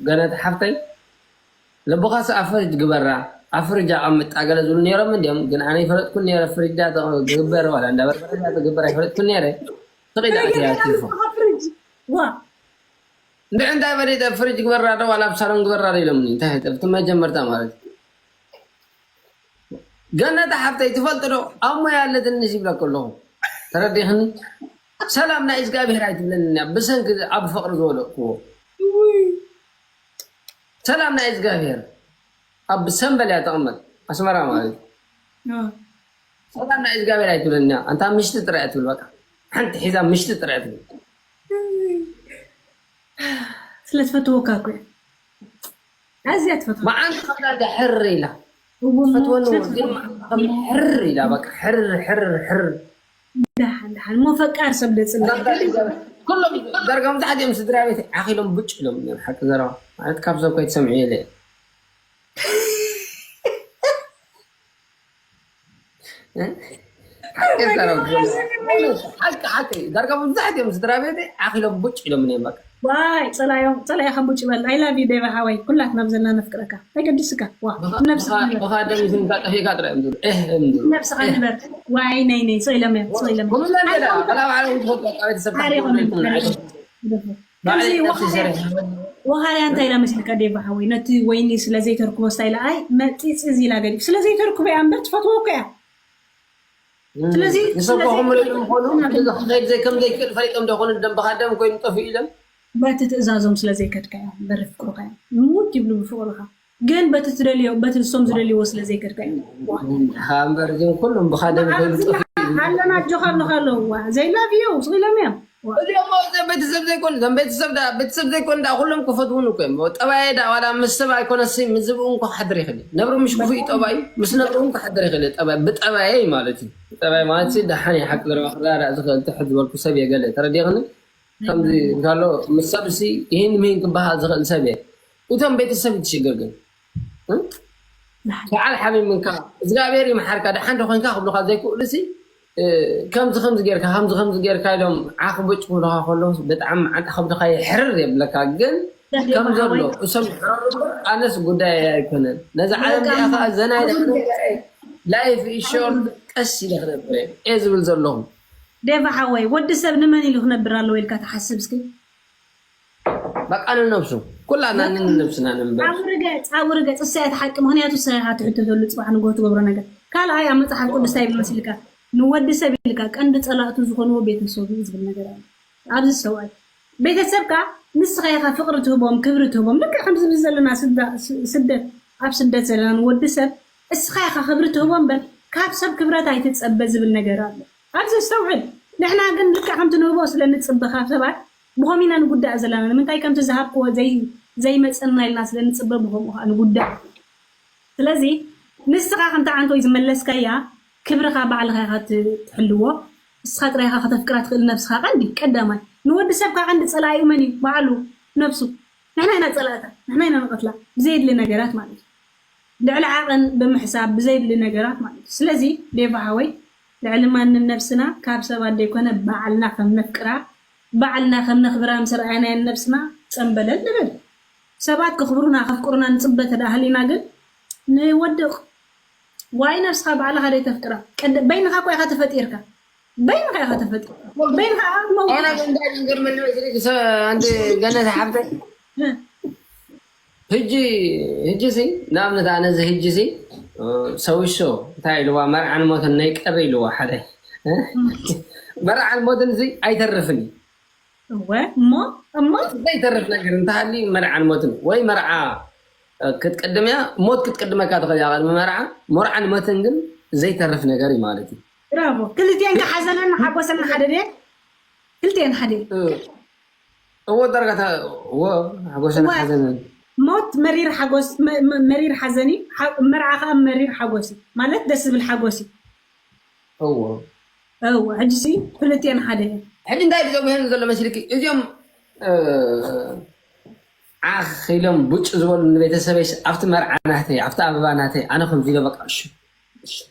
ገነት ሓፍተይ ልብኻስ ኣብ ፍሪጅ ግበራ ኣብ ፍሪጅ ኣቐምጣ ገለ ዝብሉ ነይሮም እንዲም ግን ኣነ ይፈለጥኩን ነይረ ፍሪጅ ዳ ትግበር ዋላ እንዳ በርበረ ዳ ትግበር ኣይፈለጥኩን ነይረ ስቕ ኢለ ኣትያ ቲፎ ፍሪጅ ዋ እንድዒ እንታይ በለ ፍሪጅ ግበራ ዶ ዋላ ኣብ ሳሎን ግበራ ዶ ኢሎምኒ እንታይ እቲ መጀመርታ ማለት እዩ ገነተ ሓፍተይ ትፈልጢ ዶ ኣብ ሞያ ኣለትኒ ይብለኪ ኣለኹ ተረዲኽኒ ሰላም ናይ እግዚኣብሔር ኣይትብለኒ እያ ብሰንኪ ኣብ ፍቕሪ ዝወደቕክዎ ሰላም ናይ እግዚኣብሔር ኣብ ሰንበል እያ ተቐመጥ ኣስመራ ማለት እዩ ሰላም ናይ እግዚኣብሔር ኣይትብለኒ እያ ኣንታ ምሽቲ ጥራይ እያ ትብል በቃ ሓንቲ ሒዛ ምሽቲ ጥራይ እያ ትብል ስለ ትፈትወካ እኮ እያ ኣዝያ ትፈትወካ መዓንቲ ከላ ድሕር ኢላ እዎ፣ እሞ ትፈትወኒ ሰብ እውን ግን ከም ሕር ኢላ በቃ ሕር ሕር ሕር። ደሓን ደሓን እሞ ፈቃር ሰብ ደጽና ኩሎም ዳርጋ መብዛሕትኦም ስድራ ቤት ዓኺሎም ብጭ ኢሎም እዮም። ሓቂ ዘረባ ማለት ካብ ሰብ ከይትሰምዑ የለ ሓቂ ዘረባ ሓቂ ሓቂ ዳርጋ መብዛሕትኦም ስድራ ቤት ዓኺሎም ብጭ ኢሎም እዮም በቃ ዋይ ጸላዮም ጸላያ ከቡጭ ይበል። I love you ዴቭ ሓወይ፣ ኩላትና ብዘልና ነፍቅረካ። ኣይገድስካ። ዋ ነብስኻ ንበር። ብኻ ደም ይዝንጋ ጠፊእካ ጥራይ እዮም ዝብሉ። እህ እዮም ዝብሉ። ነብስኻ ንበር። ዋይ ነይ ነይ ሶ ኢሎም እዮም ሶ ኢሎም እዮም። ኩሉ ዘለ በላ ባዕሎም ዝፈልጡ በቃ ቤተሰብ ሓሪቕ ታሪኽ ነበር። ናይቶም ግደፉ። ባዕለይ ከምዚ ነብሲ ወኻርያ ሰሪሕ ወኻርያ እንታይ ኢላ መሲልካ ዴቭ ሓወይ? ነቲ ወይኒ ስለ ዘይተርክቦ ስታይላ ኣይ መጺጽ እዚ ኢላ ገዲፍ። ስለ ዘይተርክቦ እያ እምበር ትፈትዎ እኮ እያ። ስለዚ ንሰብ ስለዚ ከኹምሉ ኢሎም ኾኑ እዚ ክኸይድ ዘይ ከም ዘይክእል ፈሊጦም ዶ ኾኑ ደም ብኻደም ኮይኑ ጠፊኡ ኢሎም በቲ ትእዛዞም ስለ ዘይከድካ እዮም በሪ ፍቅሩካ እዮም ምውት ይብሉ ብፍቅሩካ ግን በቲ ትደልዮ በቲ ንሶም ዝደልይዎ ስለ ዘይከድካ እዮም ዋ። እምበር እዚኦም ኩሎም ብኻደም ኮይኑ ጠፊኡ ኣለና ኣጆኻ ኣለኻ ኣለዋ ዘይላቭ ዩ ስቕ ኢሎም እዮም ዋ። እዚኦም ቤተሰብ ዘይኮኑ እዞም ቤተሰብ ዳ ቤተሰብ ዘይኮኑ ዳ ኩሎም ክፈትውኒ እኮ እዮም ጠባየ ዳ ዋላ ምስ ሰብ ኣይኮነሲ ምስ ዝብኡ እንኳ ክሓድር ይኽእል እዩ ነብሩ ምሽ ክፉእ እዩ ጠባዩ ምስ ነብሩ እውን ክሓድር ይኽእል እዩ ጠባይ ብጠባየይ ማለት እዩ ጠባይ ማለት ሲ ደሓን እዩ ሓቂ ዘረባ ክረዳዳእ ዝኽእል ትሕት ዝበልኩ ሰብ እየ ገለ ተረዲእኽኒ ከምዚ እንካሎ ምስ ሰብ ሲ ይህን ምህን ክበሃል ዝኽእል ሰብ እየ እቶም ቤተሰብ ትሽግር ግን እ? በዓል ሓሚምካ እግዚኣብሔር ይምሓርካ ደሓን ዶ ኮይንካ ክብሉካ ዘይክእሉ ሲ እ፣ ከምዚ ከምዚ ጌርካ ከምዚ ከምዚ ጌርካ ኢሎም ዓኽ ብጭ ክብሉካ ከለዉ ብጣዕሚ መዓንጣ ከብድካ ይሕርር የብለካ ግን ከም ዘሎ እሶም ይሕረሩ እምበር ኣነስ ጉዳይ ኣይኮነን ነዚ ዓለም ዚኣ ከዓ ዘና ኢለ ክነብር እየ ላይፍ ኢዝ ሾርት ቀስ ኢለ ክነብር እየ እየ ዝብል ዘለኹ ዴቭ ሓወይ ወዲ ሰብ ንመን ኢሉ ክነብር ኣለዎ ኢልካ ትሓስብ እስኪ በቃ ንነብሱ ኩላና ንነብስና ንንበር ጻውሪ ገጽ ጻውሪ ገጽ እሳ እያ ትሓቂ ምክንያቱ እሳ ኢኻ ትሕተተሉ ጽባሕ ንግሆ ትገብሮ ነገር ካልኣይ ኣብ መጽሓፍ ቅዱስ እንታይ ይብል መሲልካ ንወዲ ሰብ ኢልካ ቀንዲ ጸላእቱ ዝኾንዎ ቤተሰቡ እዩ ዝብል ነገር ኣሎ ኣብዚ ሰብኣይ ቤተሰብካ ንስኻ ኢኻ ፍቅሪ ትህቦም ክብሪ ትህቦም ልክዕ ከምዚ ዘለና ስዳ- ስ- ስደት ኣብ ስደት ዘለና ንወዲ ሰብ እስኻ ኢኻ ክብሪ ትህቦ እምበር ካብ ሰብ ክብረት ኣይትጸበ ዝብል ነገር ኣሎ ኣብዚ ኣስተውዕል ንሕና ግን ልክዕ ከምቲ ንህቦ ስለ ንጽበ ካብ ሰባት ብኸም ኢና ንጉዳእ ዘለና ንምንታይ ከምቲ ዝሃብክዎ ዘይመፀና ኢልና ስለ ንፅበ ብኸምኡ ከዓ ንጉዳእ ስለዚ ንስኻ ከምቲ ዓንቶይ ዝመለስካያ ክብርኻ ባዕልኻ ኢኻ ትሕልዎ እስኻ ጥራይኻ ከተፍቅራ ትኽእል ነብስኻ ቀንዲ ቀዳማይ ንወዲ ሰብ ከዓ ቀንዲ ፀላኢኡ መን እዩ ባዕሉ ነብሱ ንሕና ኢና ፀላእታ ንሕና ኢና ንቐትላ ብዘየድሊ ነገራት ማለት እዩ ልዕሊ ዓቐን ብምሕሳብ ብዘይድሊ ነገራት ማለት እዩ ስለዚ ዴቫ ሓወይ ልዕሊ ማንም ነብስና ካብ ሰባት ዘይኮነ ባዕልና ከም ነፍቅራ ባዕልና ከም ነኽብራ ምስ ረኣናየን ነብስና ጸምበለል ንብል። ሰባት ከኽብሩና ከፍቅሩና ንጽበ ተደኣ ሃሊና ግን ንወድቕ። ዋይ ነብስኻ ባዕልኻ ደይ ተፍቅራ። ቀደ በይንኻ እኮ ኢኻ ተፈጢርካ። በይንኻ ኢኻ ተፈጢርካ። በይንኻ ኣብ መውት ኣነ ግን እንታይ ዝገርመኒ መሲልኪ ሰ- ኣንቲ ገነት ሓፍተይ እ። ህጂ ህጂ ሲ ንኣብነት ኣነ እዚ ህጂ ሲ ሰዊሾ እንታይ ኢልዋ መርዓን ሞትን ናይ ቀሪ ኢልዋ ሓደ መርዓን ሞትን እዚ ኣይተርፍን እዩ እወ እሞ እሞ ዘይተርፍ ነገር እንተሃሊ መርዓን ሞትን ወይ መርዓ ክትቅድም እያ ሞት ክትቅድመካ ትኽእል እያ ቅድሚ መርዓ መርዓን ሞትን ግን ዘይተርፍ ነገር እዩ ማለት እዩ ብራቮ ክልቲኤን ከሓዘነን ሓጎሰን ሓደ ድየን ክልቲኤን ሓደ እዩ እዎ ዳርጋ እዎ ሓጎሰን ሓዘንን ሞት መሪር ሓጎስ መ- መ- መሪር ሓዘን እዩ ሓ- መርዓ ከዓ መሪር ሓጎስ እዩ ማለት ደስ ዝብል ሓጎስ እዩ እዎ እዎ ሕጂ ሲ ክልቲኤን ሓደ እዩ ሕጂ እንታይ ድዘጉሄን ዘሎ መሲልኪ እዚኦም እ፣ ዓኽ ኢሎም ቡጭ ዝበሉ ንቤተሰበይ ኣብቲ መርዓ ናተይ ኣብቲ ኣበባ ናተይ ኣነ ከምዚ ኢለ በቃ እሺ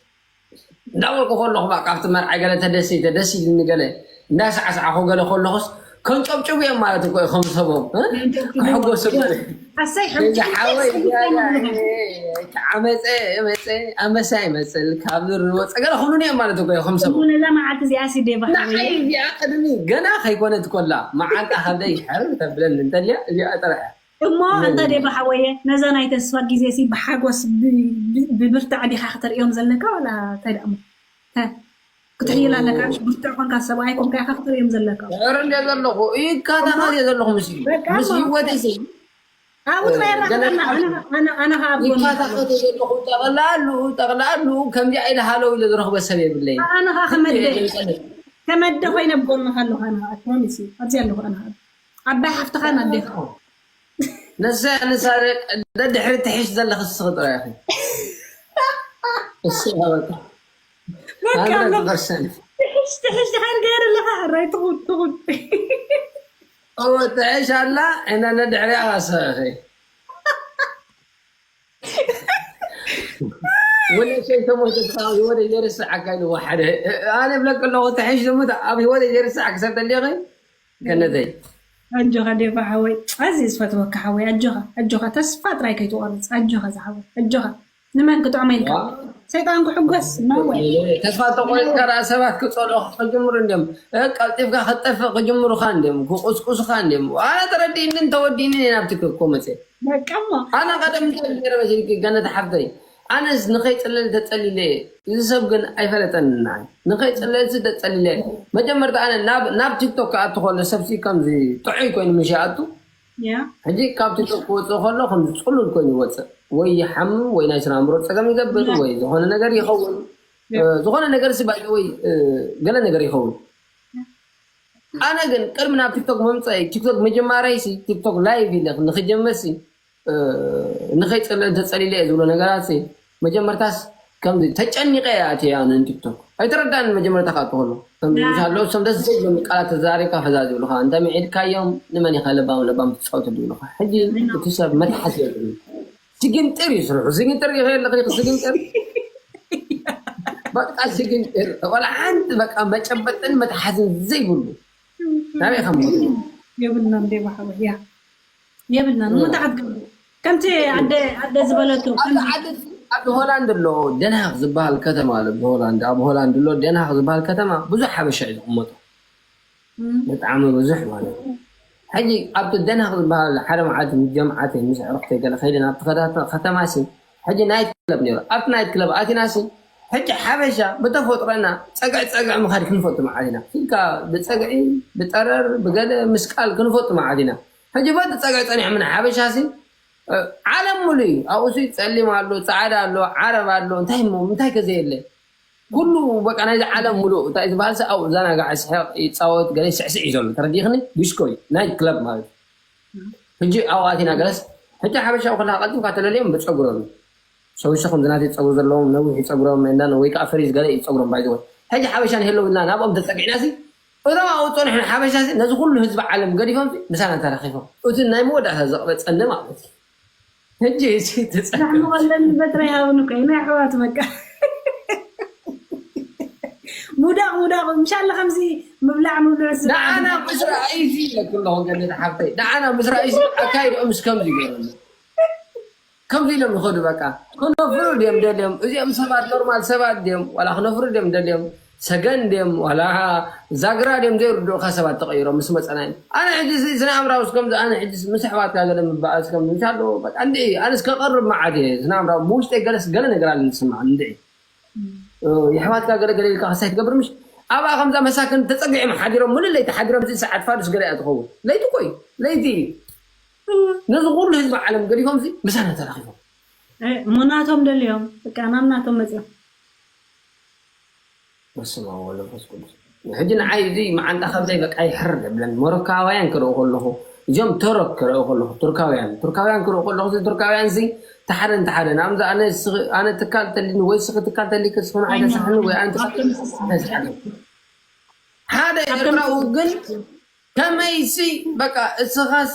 እንዳበልኩ ከለኹ በቃ ኣብቲ መርዓ ገለ ተደሲተ ደስ ኢልኒ ገለ እንዳሳዕሳዕኹ ገለ ከለኹስ ከንጨብጭቡ እዮም ማለት እኮ እዩ ከም ሰቦም እ? ክሕጎሱ ገለ ኣሰይ እዚ ሓወይ ዓመፀ መፀ ኣንበሳ ይመፅል ካብ ዙር ዝወፀ ገለ ክብሉን እዮም ማለት እኮ እዩ ከም ሰቦም ነዛ መዓልቲ እዚኣ ሲ ዴባ ንዓይ እዚኣ ቅድሚ ገና ከይኮነት ኮላ መዓንጣ ከብደይ ሕር ተብለኒ እንተልያ እዚኣ ጥራሕ እያ እሞ እንተ ዴባ ሓወየ ነዛ ናይ ተስፋ ግዜ ሲ ብሓጎስ ብ- ብ- ብብርታዕ ዲኻ ክተርእዮም ዘለካ ዋላ እንታይ ደኣ እሞ ተ- ክትሕይል ኣለካ ብርቱዕ ኮንካ ሰብኣይ ኮንካ ኢኻ ክትርእዮም ዘለካ ኧረ እንደ ዘለኹ ይካታኸል እየ ዘለኹ ምስ እዩ በቃ ምስ እሞ ህይወተይ ሲ ኣብኡ ጥራይ ገለ ራኸበና ኣነ ኣነ- ኣነ ኸዓ ኣብጎና ይካታኸል እየ ዘለኹ ጠቕላሉ ጠቕላሉ ከምዚኣ ኢለ ሃለው ኢለ ዝረኽበ ሰብ የብለይ ኣነ ኸዓ ከመደ ከመደ ኮይነ ብጎንኻ ኣለኹ ኣነ ኸዓ ፕሮሚስ እዩ ኣብዚ ኣለኹ ኣነ ኸዓ ዓባይ ሓፍትኻ ናዴኻ ነሳ ንሳ ደድሕሪ ትሕሽ ዘለኽ ስኽ ጥራይ ኢኺ እሱ በቃ በቃ hundred ኣሎ። percent ትሕሽ ትሕሽ ድሓር ገይር ኣለኻ ሕራይ ትኹን ትኹን። እወ ትሕሽ ኣላ። እና ነድሕሪያ ኣሰኺ ወለ ሸይተሞ ተስፋ ህይወት የርስዓካ ኢሉ ሓደ ኣነ ብለቅ ኣለኹ። ትሕሽ ዝሙት ኣብ ህይወት የርስዓ ክሰብ ተሊኺ ገነተይ ኣጆኻ ዴቫ ሓወይ፣ ኣዝየ ዝፈትወካ ሓወይ። ኣጆኻ ኣጆኻ፣ ተስፋ ጥራይ ከይትቆርጽ። ኣጆኻ ዝሓወይ ኣጆኻ። ንመን ክጥዕሞ ኢልካ? ሰይጣን ክሕጎስ? No way። ተስፋ ተቆሪጥካ ደኣ ሰባት ክጸልኡኻ ክጅምሩ እንዲዮም። እ፣ ቀልጢፍካ ክትጠፍእ ክጅምሩኻ እንዲዮም። ክቁስቁሱኻ እንዲዮም። ኣነ ተረዲእኒ እንተወዲእኒ እየ ናብ ቲክቶክ እኮ መፅየ። በቃ እሞ ኣነ ቀደም እንታይ ነረ መሲልኪ ገነት ሓፍተይ? ኣነስ ንኸይፅለል ተፀሊለ እየ። እዚ ሰብ ግን ኣይፈለጠንን ንዓይ። ንኸይፅለልሲ ተፀሊለ እየ። መጀመርታ ኣነ ናብ ናብ ቲክቶክ ክኣቱ ከሎ ሰብሲ ከምዚ ጥዑይ ኮይኑ ምሽ ይኣቱ። ያ ሕጂ ካብ ቲክቶክ ክወፅእ ከሎ ከምዚ ፅሉል ኮይኑ ይወፅእ። ወይ ይሓምም ወይ ናይ ስነ ኣእምሮ ፀገም ይገብር ያ ወይ ዝኾነ ነገር ይኸውን። ያ እ፣ ዝኾነ ነገር ሲ ባይ ወይ እ፣ ገለ ነገር ይኸውን። ኣነ ግን ቅድሚ ናብ ቲክቶክ ምምፀይ ቲክቶክ ምጅማረይ ሲ ቲክቶክ ላይቭ ኢለ ንክጀምር ሲ እ፣ ንኸይፅለ እንተፀሊለ እየ ዝብሎ ነገራት ሲ መጀመርታስ ከምዚ ተጨኒቀ እየ ኣትየ ኣነ ንቲክቶክ ኣይተረዳን። መጀመርታ ክኣቱ ከሎ ከምዚ ያ ምስ ኣለዉ ሰም ደስ ዘይብሎም ቃላት ተዛሪብካ ፈዛዝ ይብሉኻ። እንተ ምዒድካዮም ንመን ኢኻ ለባም ለባም ትፃወተሉ ይብሉኻ። ሕጂ እቲ ሰብ መትሓዚ የብሉን። ስግንጥር እዩ ስርሑ። ስግንጥር ይኸየለኽ ስግንጥር በቃ ስግንጥር ወላ ሓንቲ በቃ መጨበጥን መትሓዝን ዘይብሉ ናበይ ከም የብልናን ዴባ ሓወይ ያ የብልናን። እሞ እንታይ ክትገብሩ? ከምቲ ኣደ ኣደ ዝበለቶ ኣብዚ ዓዲ ኣብዚ ሆላንድ ኣሎ ደንሃክ ዝበሃል ከተማ ኣሎ። ብሆላንድ ኣብ ሆላንድ ኣሎ ደንሃክ ዝበሃል ከተማ ብዙሕ ሓበሻ እዩ ዝቕመጡ። እም፣ ብጣዕሚ ብዙሕ ማለት እዩ። ሕጂ ኣብቲ ደንሃክ ዝበሃል ሓደ መዓልቲ ምስ ጀምዓተይ ምስ ኣዕሩኽተይ ገለ ከይደ ናብቲ ከዳ- ከተማ ሲ ሕጂ ናይት ክለብ ነይሩ። ኣብቲ ናይት ክለብ ኣቲና ሲ ሕጂ ሓበሻ ብተፈጥሮና ጸግዒ ጸግዒ ምኻድ ክንፈቱ መዓት ኢና ኢልካ ብጸግዒ ብጠረር ብገለ ምስቃል ክንፈቱ መዓት ኢና። ሕጂ በቲ ጸግዒ ጸኒሖም ሓበሻ ሲ ዓለም ሙሉ እዩ። ኣብኡ ሲ ጸሊም ኣሎ፣ ጻዕዳ ኣሎ፣ ዓረብ ኣሎ። እንታይ እሞ እንታይ ከዘየለ ኩሉ በቃ ናይዚ ዓለም ሙሉእ እንታይ ዝበሃል ሲ ኣብኡ ዘናጋዕ ስሕቕ ይጻወት ገለ ስዕስዕ እዩ ዘሎ። ተረዲኽኒ? ዲስኮ እዩ ናይት ክለብ ማለት እዩ። ሕጂ ኣብኡ ኣቲና ገለስ ሕጂ ሓበሻ ከለካ ቀልጢፍካ ተለልዮም ብጸጉሮም እዩ። ሰብሰ ከምዚ ናተይ ጸጉሪ ዘለዎም ነዊሕ ጸጉሮም እንዳነ ወይ ከዓ ፈሪዝ ገለ እዩ ጸጉሮም ባይዘወ። ሕጂ ሓበሻ ንህለውና ናብኦም ተጸጊዕና ሲ እቶም ኣብኡ ጸኒሖም ሓበሻ ሲ ነዚ ኩሉ ህዝቢ ዓለም ገዲፎም ሲ ምሳና ተራኺፎም እቲ ናይ መወዳእታ ዘቕበጸኒ ማለት እዩ። ሕጂ እዚ ተጸገም ዛሕምቐለኒ በትረ ይሃብን እኮ ናይ ኣሕዋት በቃ ሙዳቕ ሙዳቕ ምሻለ ከምዚ ምብላዕ ምብልዕ ስ ንዓና ምስ ረኣይሲ ኢለኩ ኣለኹ ገነት ሓፍተይ ንዓና ምስ ረኣይሲ ኣካይድኦም ምስ ከምዚ ይገርም ከምዚ ኢሎም ይኸዱ በቃ ክነፍሩ ድዮም ደልዮም እዚኦም ሰባት ኖርማል ሰባት ድዮም ዋላ ክነፍሩ ድዮም ደልዮም ሰገን ድዮም ዋላ ዛግራ ድዮም ዘይርድኡካ ሰባት ተቐይሮም ምስ መፀና እዮም ኣነ ሕጂ እዚ ስነ ኣምራዊ እስከምዚ ኣነ ሕጂ ምስ ኣሕዋትካ ገለ ምበኣል እስከምዚ ምሻ ኣለዎ በቃ እንድዒ ኣነ እስከ ቀርብ መዓት እየ ስነ ኣምራዊ ብውሽጠይ ገለስ ገለ ነገር ኣለ ዝስማዕ እንድዒ የሕዋትካ ገለ ገለ ኢልካ ክሳይ ትገብር ምሽ ኣብኣ ከምዛ መሳክን ተጸጊዖም ሓዲሮም ሙሉ ለይቲ ሓዲሮም እዚ ሰዓት ፋዱስ ገለ እያ ትኸውን ለይቲ ኮይ ለይቲ እዩ ነዚ ኩሉ ህዝቢ ዓለም ገዲፎም እዚ ምሳና ተራኺቦም እ፣ ሙናቶም ደልዮም በቃ ናብ ናቶም መፅዮም በስመ ኣብ ወወልድ ወመንፈስ ቅዱስ ሕጂ ንዓይ እዚ መዓንጣ ከብደይ በቃ ይሕር የብለን ሞሮካውያን ክርኢ ከለኹ እዚኦም ተረክ ክርኢ ከለኹ ቱርካውያን ቱርካውያን ክርኢ ከለኹ እዚ ቱርካውያን እዚ ተሓደ እንተሓደ ንኣብዛ ኣነ እስኺ- ኣነ ትካል ተሊኒ ወይ ስኺ ትካል ተሊክ ስኹን ኣይተስሓኒ ወይ ኣነ ትካል ተሊክ ስኹን ኣይተስሓኒ ሓደ ኤርትራዊ ግን ከመይሲ በቃ እስኻስ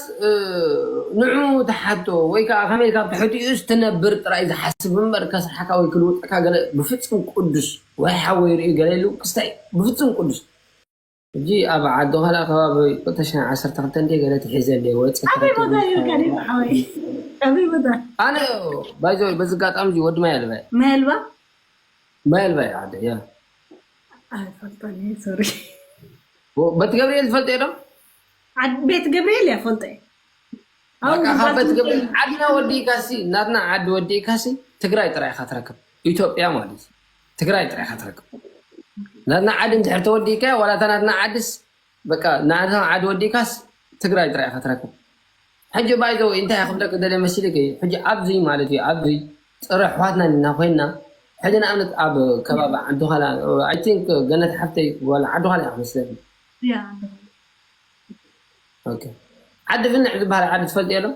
ንዑ ተሓቶ ወይ ከዓ ከመይ ካብ ትሕቲኡስ ትነብር ጥራይ ዝሓስብ እምበር ከስርሓካ ወይ ክልውጠካ ገለ ብፍፁም ቅዱስ ወይ ሓወይ ርእዩ ገለ ኢሉ ክስታይ ብፍፁም ቅዱስ ሕጂ ኣብ ዓዲ ኋላ ከባቢ ተሽና ዓሰርተ ክልተ እንደ ገለ ትሒዘ እንደ ወፅእ ኣበይ ቦታ እዩ ከዲም ሓወይ ኣበይ ቦታ ኣነ ባይዘ በዚ ጋጣሚ እዚ ወዲ ማይ ኣልበ ማይ ኣልባ ማይ ኣልባ እዩ ዓደ ያ ኣይፈልጦን እየ ሶሪ በቲ ገብርኤል ትፈልጠ ዶ ቤት ገብርኤል እያ ፈልጠ በቃ ካብ በት ገብርኤል ዓድና ወዲእካሲ ናትና ዓዲ ወዲእካሲ ትግራይ ጥራይ ኢኻ ትረክብ ኢትዮጵያ ማለት እዩ ትግራይ ጥራይ ኢኻ ትረክብ ናትና ዓዲ እንድሕር ተወዲእካ ዋላ እታ ናትና ዓድስ በቃ ናትና ዓዲ ወዲእካስ ትግራይ ጥራይ ኢኻ ትረክብ ሕጂ ባይዘው እንታይ ክብለክ ደለ መሲልክ ሕጂ ኣብዚ ማለት እዩ ኣብዚ ጥረ ኣሕዋትና ኢና ኮይና ሕጂ ንኣብነት ኣብ ከባቢ ዓዲ ኋላ I think ገነት ሓፍተይ ዋላ ዓዲ ኋላ እያ መስለኒ ያ ዓዲ ፍንዕ ዝበሃል ዓዲ ትፈልጥ የሎ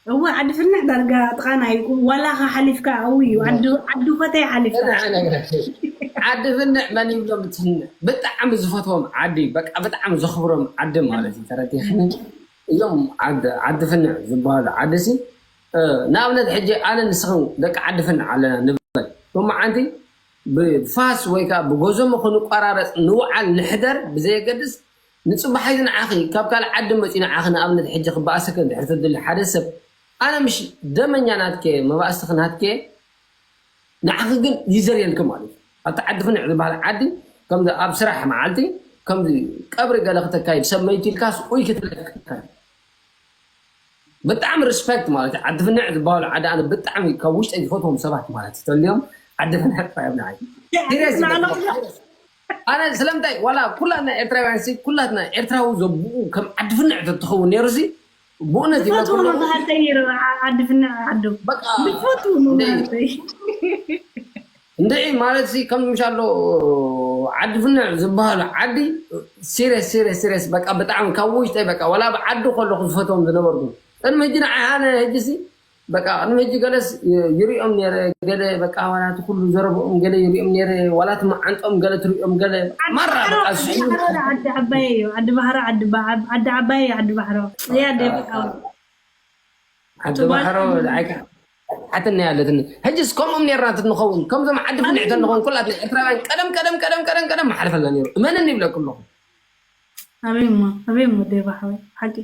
እወ ዓዲ ፍንዕ ዳርጋ ጥቓና እዩ። ዋላ ኸ ሓሊፍካ ኣው እዩ። ዓዲ ዓዲ ኾተይ ሓሊፍካ። ዓዲ ፍንዕ መን ይብሎም ትፍንዕ? ብጣዕሚ ዝፈትዎም ዓዲ፣ በቃ ብጣዕሚ ዘኽብሮም ዓዲ ማለት እዩ። ተረዲእኽኒ? እዞም ዓዲ ፍንዕ ዝበሃሉ ዓዲ ሲ ንኣብነት ሕጂ ኣነ ንስኽን ደቂ ዓዲ ፍንዕ ኣለና ንበል። ሎማዓንቲ ብፋስ ወይ ከዓ ብጎዞሞ ክንቆራረፅ ንውዓል ንሕደር ብዘየገድስ ንፅባሕ እዚ ንዓኺ ካብ ካልእ ዓዲ መፂኡ ንዓኺ ንኣብነት ሕጂ ክበኣሰከ እንድሕር ተድሊ ሓደ ሰብ ኣነ ምሽ ደመኛ ናትከ መባእስትኺ ናትከ ንዓኺ ግን ይዘርየልኪ ማለት እዩ። ኣብቲ ዓዲ ፍንዕ ዝበሃል ዓዲ ከምዚ ኣብ ስራሕ መዓልቲ ከምዚ ቀብሪ ገለ ክተካይድ ሰብ መይቱ ኢልካስ ኡይ ክትብለካ ብጣዕሚ ሪስፐክት ማለት እዩ። ዓዲ ፍንዕ ዝበሃሉ ዓዲ ኣነ ብጣዕሚ ካብ ውሽጠይ ዝፈትዎም ሰባት ማለት እዩ። ተልዮም ዓዲ ፍንዕ ጥራዮም ንዓይ ሲሪየስ ኣነ ስለምንታይ ዋላ ኩላትና ኤርትራውያን ሲ ኩላትና ኤርትራዊ ዘብኡ ከም ዓዲ ፍንዕ ተትኸውን ነይሩ ሲ ብእውነት ዝፈትዎ ይበልኩ መባህርተይ ነይሩ። ዓ- ዓዲ ፍንዕ ዓዱ በቃ ዝፈትዎ መባህርተይ እንድዒ ማለት ሲ ከም ምሻሎ ዓዲ ፍንዕ ዝበሃሉ ዓዲ ሲሪየስ ሲሪየስ ሲሪየስ በቃ ብጣዕሚ ካብ ውሽጠይ በቃ ዋላ ኣብ ዓዲ ከለኹ ዝፈትዎም ዝነበርኩ ቅድሚ ሕጂ ንዓይ ኣነ ሕጂ ሲ በቃ ቅድሚ ሕጂ ገለስ ይሪኦም ነይረ ገለ በቃ ዋላ እቲ ኩሉ ዘረብኦም ገለ ይሪኦም ነይረ ዋላ እቲ መዓንጦም ገለ ትሪኦም ገለ ማራ በቃ ዝሕሉ ዓዲ ዓባይ እዩ። ዓዲ ባህሮ ዓዲ ባ- ዓዲ ዓባይ እዩ። ዓዲ ባህሮ እያ ደብቃ ዓዲ ባሕሮ ሓትነ ያለትኒ ሕጅስ ከምኦም ነርና ትንኸውን ከምዞም ዓዲ ፍንዕ ተንኸውን ኩላትና ኤርትራውያን ቀደም ቀደም ቀደም ቀደም ቀደም መሓልፈልና ነይሩ እመንን ይብለኩ ኣለኹ ኣበይ እሞ ኣበይ እሞ ደባ ሓወይ ሓቂ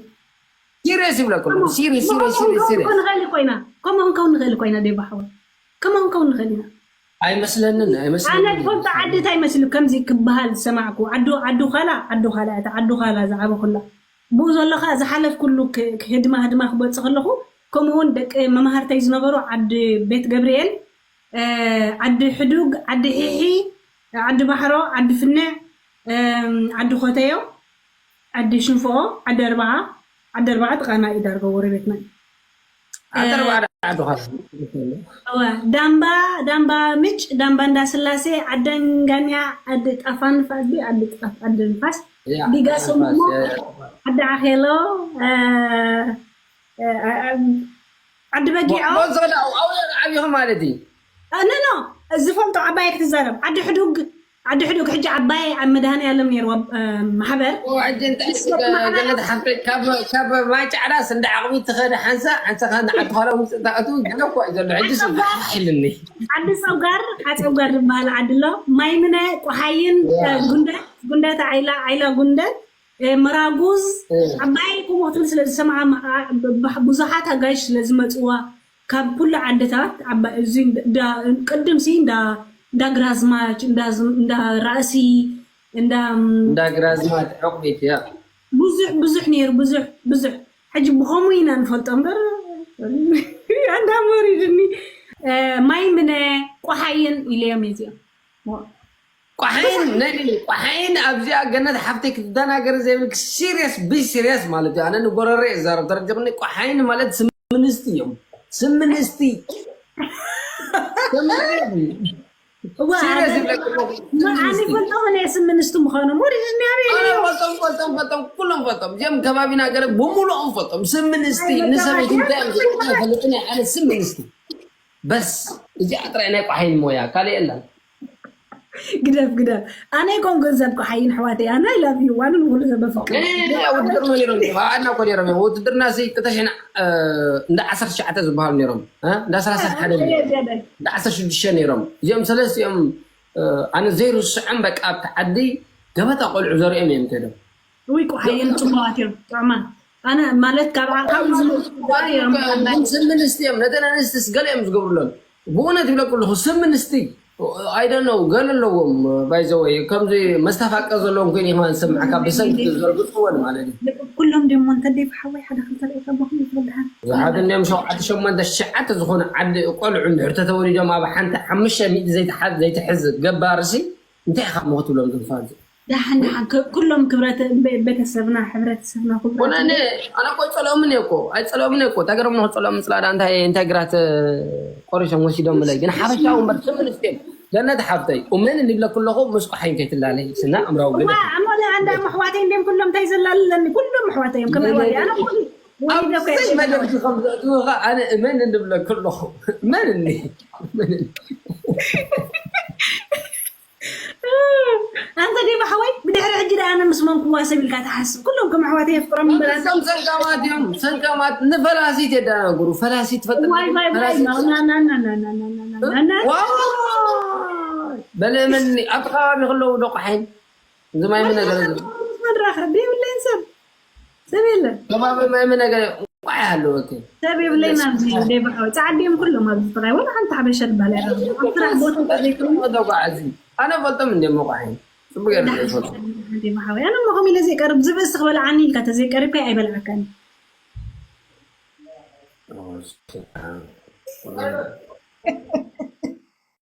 ሲሪየስ ይብለኩ ኣለኹ ሲሪየስ ሲሪየስ ሲሪየስ ሲሪየስ ንኽእል ኮይና ከምኦም ከው ንኽእል ኮይና ደባ ሓወይ ከምኦም ከው ንኽእል ኢና ኣይመስለንን ኣነ ኣይመስለንን ትፈልጦ ዓዲ እንታይ መስሉ ከምዚ ክበሃል ዝሰማዕኩ ዓዱ ዓዱ ኻላ ዓዱ ኻላ እታ ዓዱ ኻላ ዝዓበኹላ ብኡ ዘሎ ኸዓ ዝሓለፍኩሉ ክ- ህድማ ህድማ ክበጽእ ከለኹ ከምኡ እውን ደቂ መማህርተይ ዝነበሩ ዓዲ ቤት ገብርኤል እ፣ ዓዲ ሕዱግ ዓዲ ሒሒ ዓዲ ባሕሮ ዓዲ ፍንዕ እም፣ ዓዲ ኮተዮ ዓዲ ሽንፍኦ ዓዲ ኣርባዓ ዓዲ ኣርባዓ ጥቓና እዩ ዳርጋ ጎረቤትና እዩ ዓዲ ኣርባዓ ዓዲ ኻላ እወ፣ ዳምባ ዳምባ ምጭ ዳምባ እንዳስላሴ ዓደንጋንያ ዓዲ ጣፋ ንፋስ ድዩ ዓዲ ጣፍ ዓዲ ንፋስ ዲጋ ሰሙሞ ዓዲ ዓኼሎ እ፣ እ፣ እ፣ ዓዲ በጊዖ ዝኸዳ ኣብኡ ዓብኹ ማለት እዩ ኖ ኖ ዝፈልጦ ዓባይ ክትዛረብ ዓዲ ሕዱግ ዓዲ ሕዱግ ሕጂ ዓባይ ኣብ መድሃኔ ኣለም ነይርዎ እ፣ ማሕበር ሕጂ እንታይ ገለት ሓፍተይ ካብ ማይ ጫዕዳስ እንዳ ዓቕሚ ትኸደ ሓንሳ ሓንሳ ከ ንዓዲ ኻላ ውፅእ ታእቱ ገለ እኮ እዩ ዘሎ ሕጂ ስልኒ ዓዲ ፀውጋር ዓፀውጋር ዝበሃል ዓዲ ኣሎ ማይምነ ቆሓይን እ፣ ጉንደት ጉንደት ዓይላ ዓይላ ጉንደት እ፣ መራጉዝ ዓባይ ከምኡ ክትብል ስለ ዝሰምዓ ማ- አ- ብ- ብዙሓት ኣጋይሽ ስለ ዝመፅዋ ካብ ኩሉ ዓድታት ዓባይ እዚ እንዳ- ቅድም ሲ እንዳ እንዳ ግራዝማች እንዳ ዝም- እንዳ ራእሲ እንዳ እንዳ ግራዝማት ዕቑቢት እያ ብዙሕ ብዙሕ ነይሩ ብዙሕ ብዙሕ ሕጂ ብኸምኡ ኢና ንፈልጦ እምበር ኣንዳ መሪድኒ እ፣ ማይ ምነ ቆሓይን ኢለዮም እዚኦም ቋሓይን ነኒ ቋሓይን ኣብዚኣ ገነት ሓፍተይ ክትደናገር ዘይብልክ ሲሪየስ ቢ ሲሪየስ ማለት እዩ ኣነ ንጎረረ እዛረብ ተረዲቕኒ ቋሓይን ማለት ስምንስቲ እዮም ስምንስቲ እዋ ሲሪየስ ኣነ ፈልጦ ኸነ ስምንስቲ ምዃኖም ወሪድኒ ኣበይ ፈልጦም ፈልጦም ፈልጦም ኩሎም ፈልጦም እዚኦም ከባቢና ገለ ብምሉኦም ፈልጦም ስምንስቲ ንሰበይቲ እንታይ እዮም ዝፈልጥኒ ኣነ ስምንስቲ በስ እዚኣ ጥራይ ናይ ቋሓይን ሞያ ካልእ የለን ግደፍ ግደፍ ኣነ ይኮን ገንዘብ ኳሓይን ኣሕዋተይ ኣነ I love you ዋንን ኩሉ ሰብ በፍቅር ውድድርና ነይሮም ኣና ኮ ነይሮም እዮም ውድድርና ሲ ክተሽና እንዳ ዓሰርተ ትሽዓተ ዝበሃሉ ነይሮም እንዳ ሰላሳ ሓደ እንዳ ዓሰርተ ሽዱሽተ ነይሮም እዚኦም ሰለስቲኦም ኣነ ዘይርስዖም በቃ ኣብቲ ዓዲ ገበጣ ቆልዑ ዘሪኦም እዮም ከይዶም ውይ ቋሓይን ፅቡቃት እዮም ጥዑማት ኣነ ማለት ካብ ዓቃብ ዝመፁ እዮም ግን ስምንስቲ እዮም ነተን ኣንስትስ ገለ እዮም ዝገብሩሎም ብእውነት ይብለኩ ኣለኹ ስምንስቲ ኣይደነው ገለ ኣለዎም ባይዘወይ ከምዚ መስተፋቀር ዘለዎም ኮይኑ ይኽማ ዝሰምዓካ ብሰንኪ ዘርግፅወን ማለት እዩ ኩሎም ደሞ እንተደይ ብሓወይ ሓደ ክልተ ርኢካ ቦኹም ይትበልሃል ዝሓት እኒኦም ሸውዓተ ሸሞንተ ሽዓተ ዝኾኑ ዓዲ ቆልዑ እንድሕር ተተወሊዶም ኣብ ሓንቲ ሓሙሽተ ሚእቲ ዘይትሓዝ ዘይትሕዝ ገባርሲ እንታይ ኢኻ እሞ ክትብሎም ዝንፋል ደሓን ደሓን ክ- ኩሎም ክብረት ቤ- ቤተሰብና ሕብረተሰብና ኩብረት ኮነ ኣነ ኣነ እኮ ኣይፀልኦምን እየ እኮ ኣይፀልኦምን እየ እኮ እንታይ ገይሮም ንክፀልኦም ምፅላዳ እንታይ እንታይ ግራት ቆሪሶም ወሲዶም ብለይ ግን ሓፈሻዊ እምበር ስምንስቲ እዮም ገነት ሓፍተይ ኡመን እንብለ ኩለኹ ምስ ቁሓይን ከይትላለይ ስና ኣምራዊ ገለ እዋ ኣሞ ኣንዳ ኣሕዋተይ እንዲም ኩሎም እንታይ ዘላለኒ ኩሎም ኣሕዋተይ እዮም ከም ኣሕዋተይ ኣነ ኩሉ ወሊደ እኮ ኣብዘይ የሸግር መደብ ዝኸም ዘእትውኻ ኣነ እመን እንብለክ ኣለኹ። እመን እኒ ኣንተ ዴባ ሓወይ ብድሕሪ ሕጂ ደኣ ኣነ ምስ መንኩዋ ሰብ ኢልካ ትሓስብ። ኩሎም ከም ኣሕዋተይ የፍቅሮም እምበር ኣንተ እዞም ሰንካማት እዮም። ሰንካማት ንፈላሲት የደናግሩ። ፈላሲት ትፈጥር ዋይ ዋይ ዋይ ፈላሲት ናናናናናናናናና ዋይ በለመኒ ኣብቲ ከባቢ ከለዉ ዶ ቆሓይን እዚ ማይሚ ነገር እዚ መድራኸ ብየብለይን ሰብ ሰብ የለን ከባቢ ማይሚ ነገር እንቋዕ ኣለወኪ ሰብ የብለይን ኣብዚ ዴባ ሓወይ ፃዓዲ እዮም ኩሎም ኣብዚ ጥራይ ወላ ሓንቲ ሓበሻ ድባል ኣይረኸብኩ ኣብ ስራሕ ቦታ ዘይኮኑ ተጓዓዚ ኣነ ፈልጦም እንደ መቋሒን ጽቡቅ ገይረ ዘይፈልጦ ዴባ ሓወይ ኣነ እሞ ከምኡ ኢለ ዘይቀርብ ዝብእስ ክበልዓኒ ኢልካ ተዘይቀሪብካ ኣይበልዓካን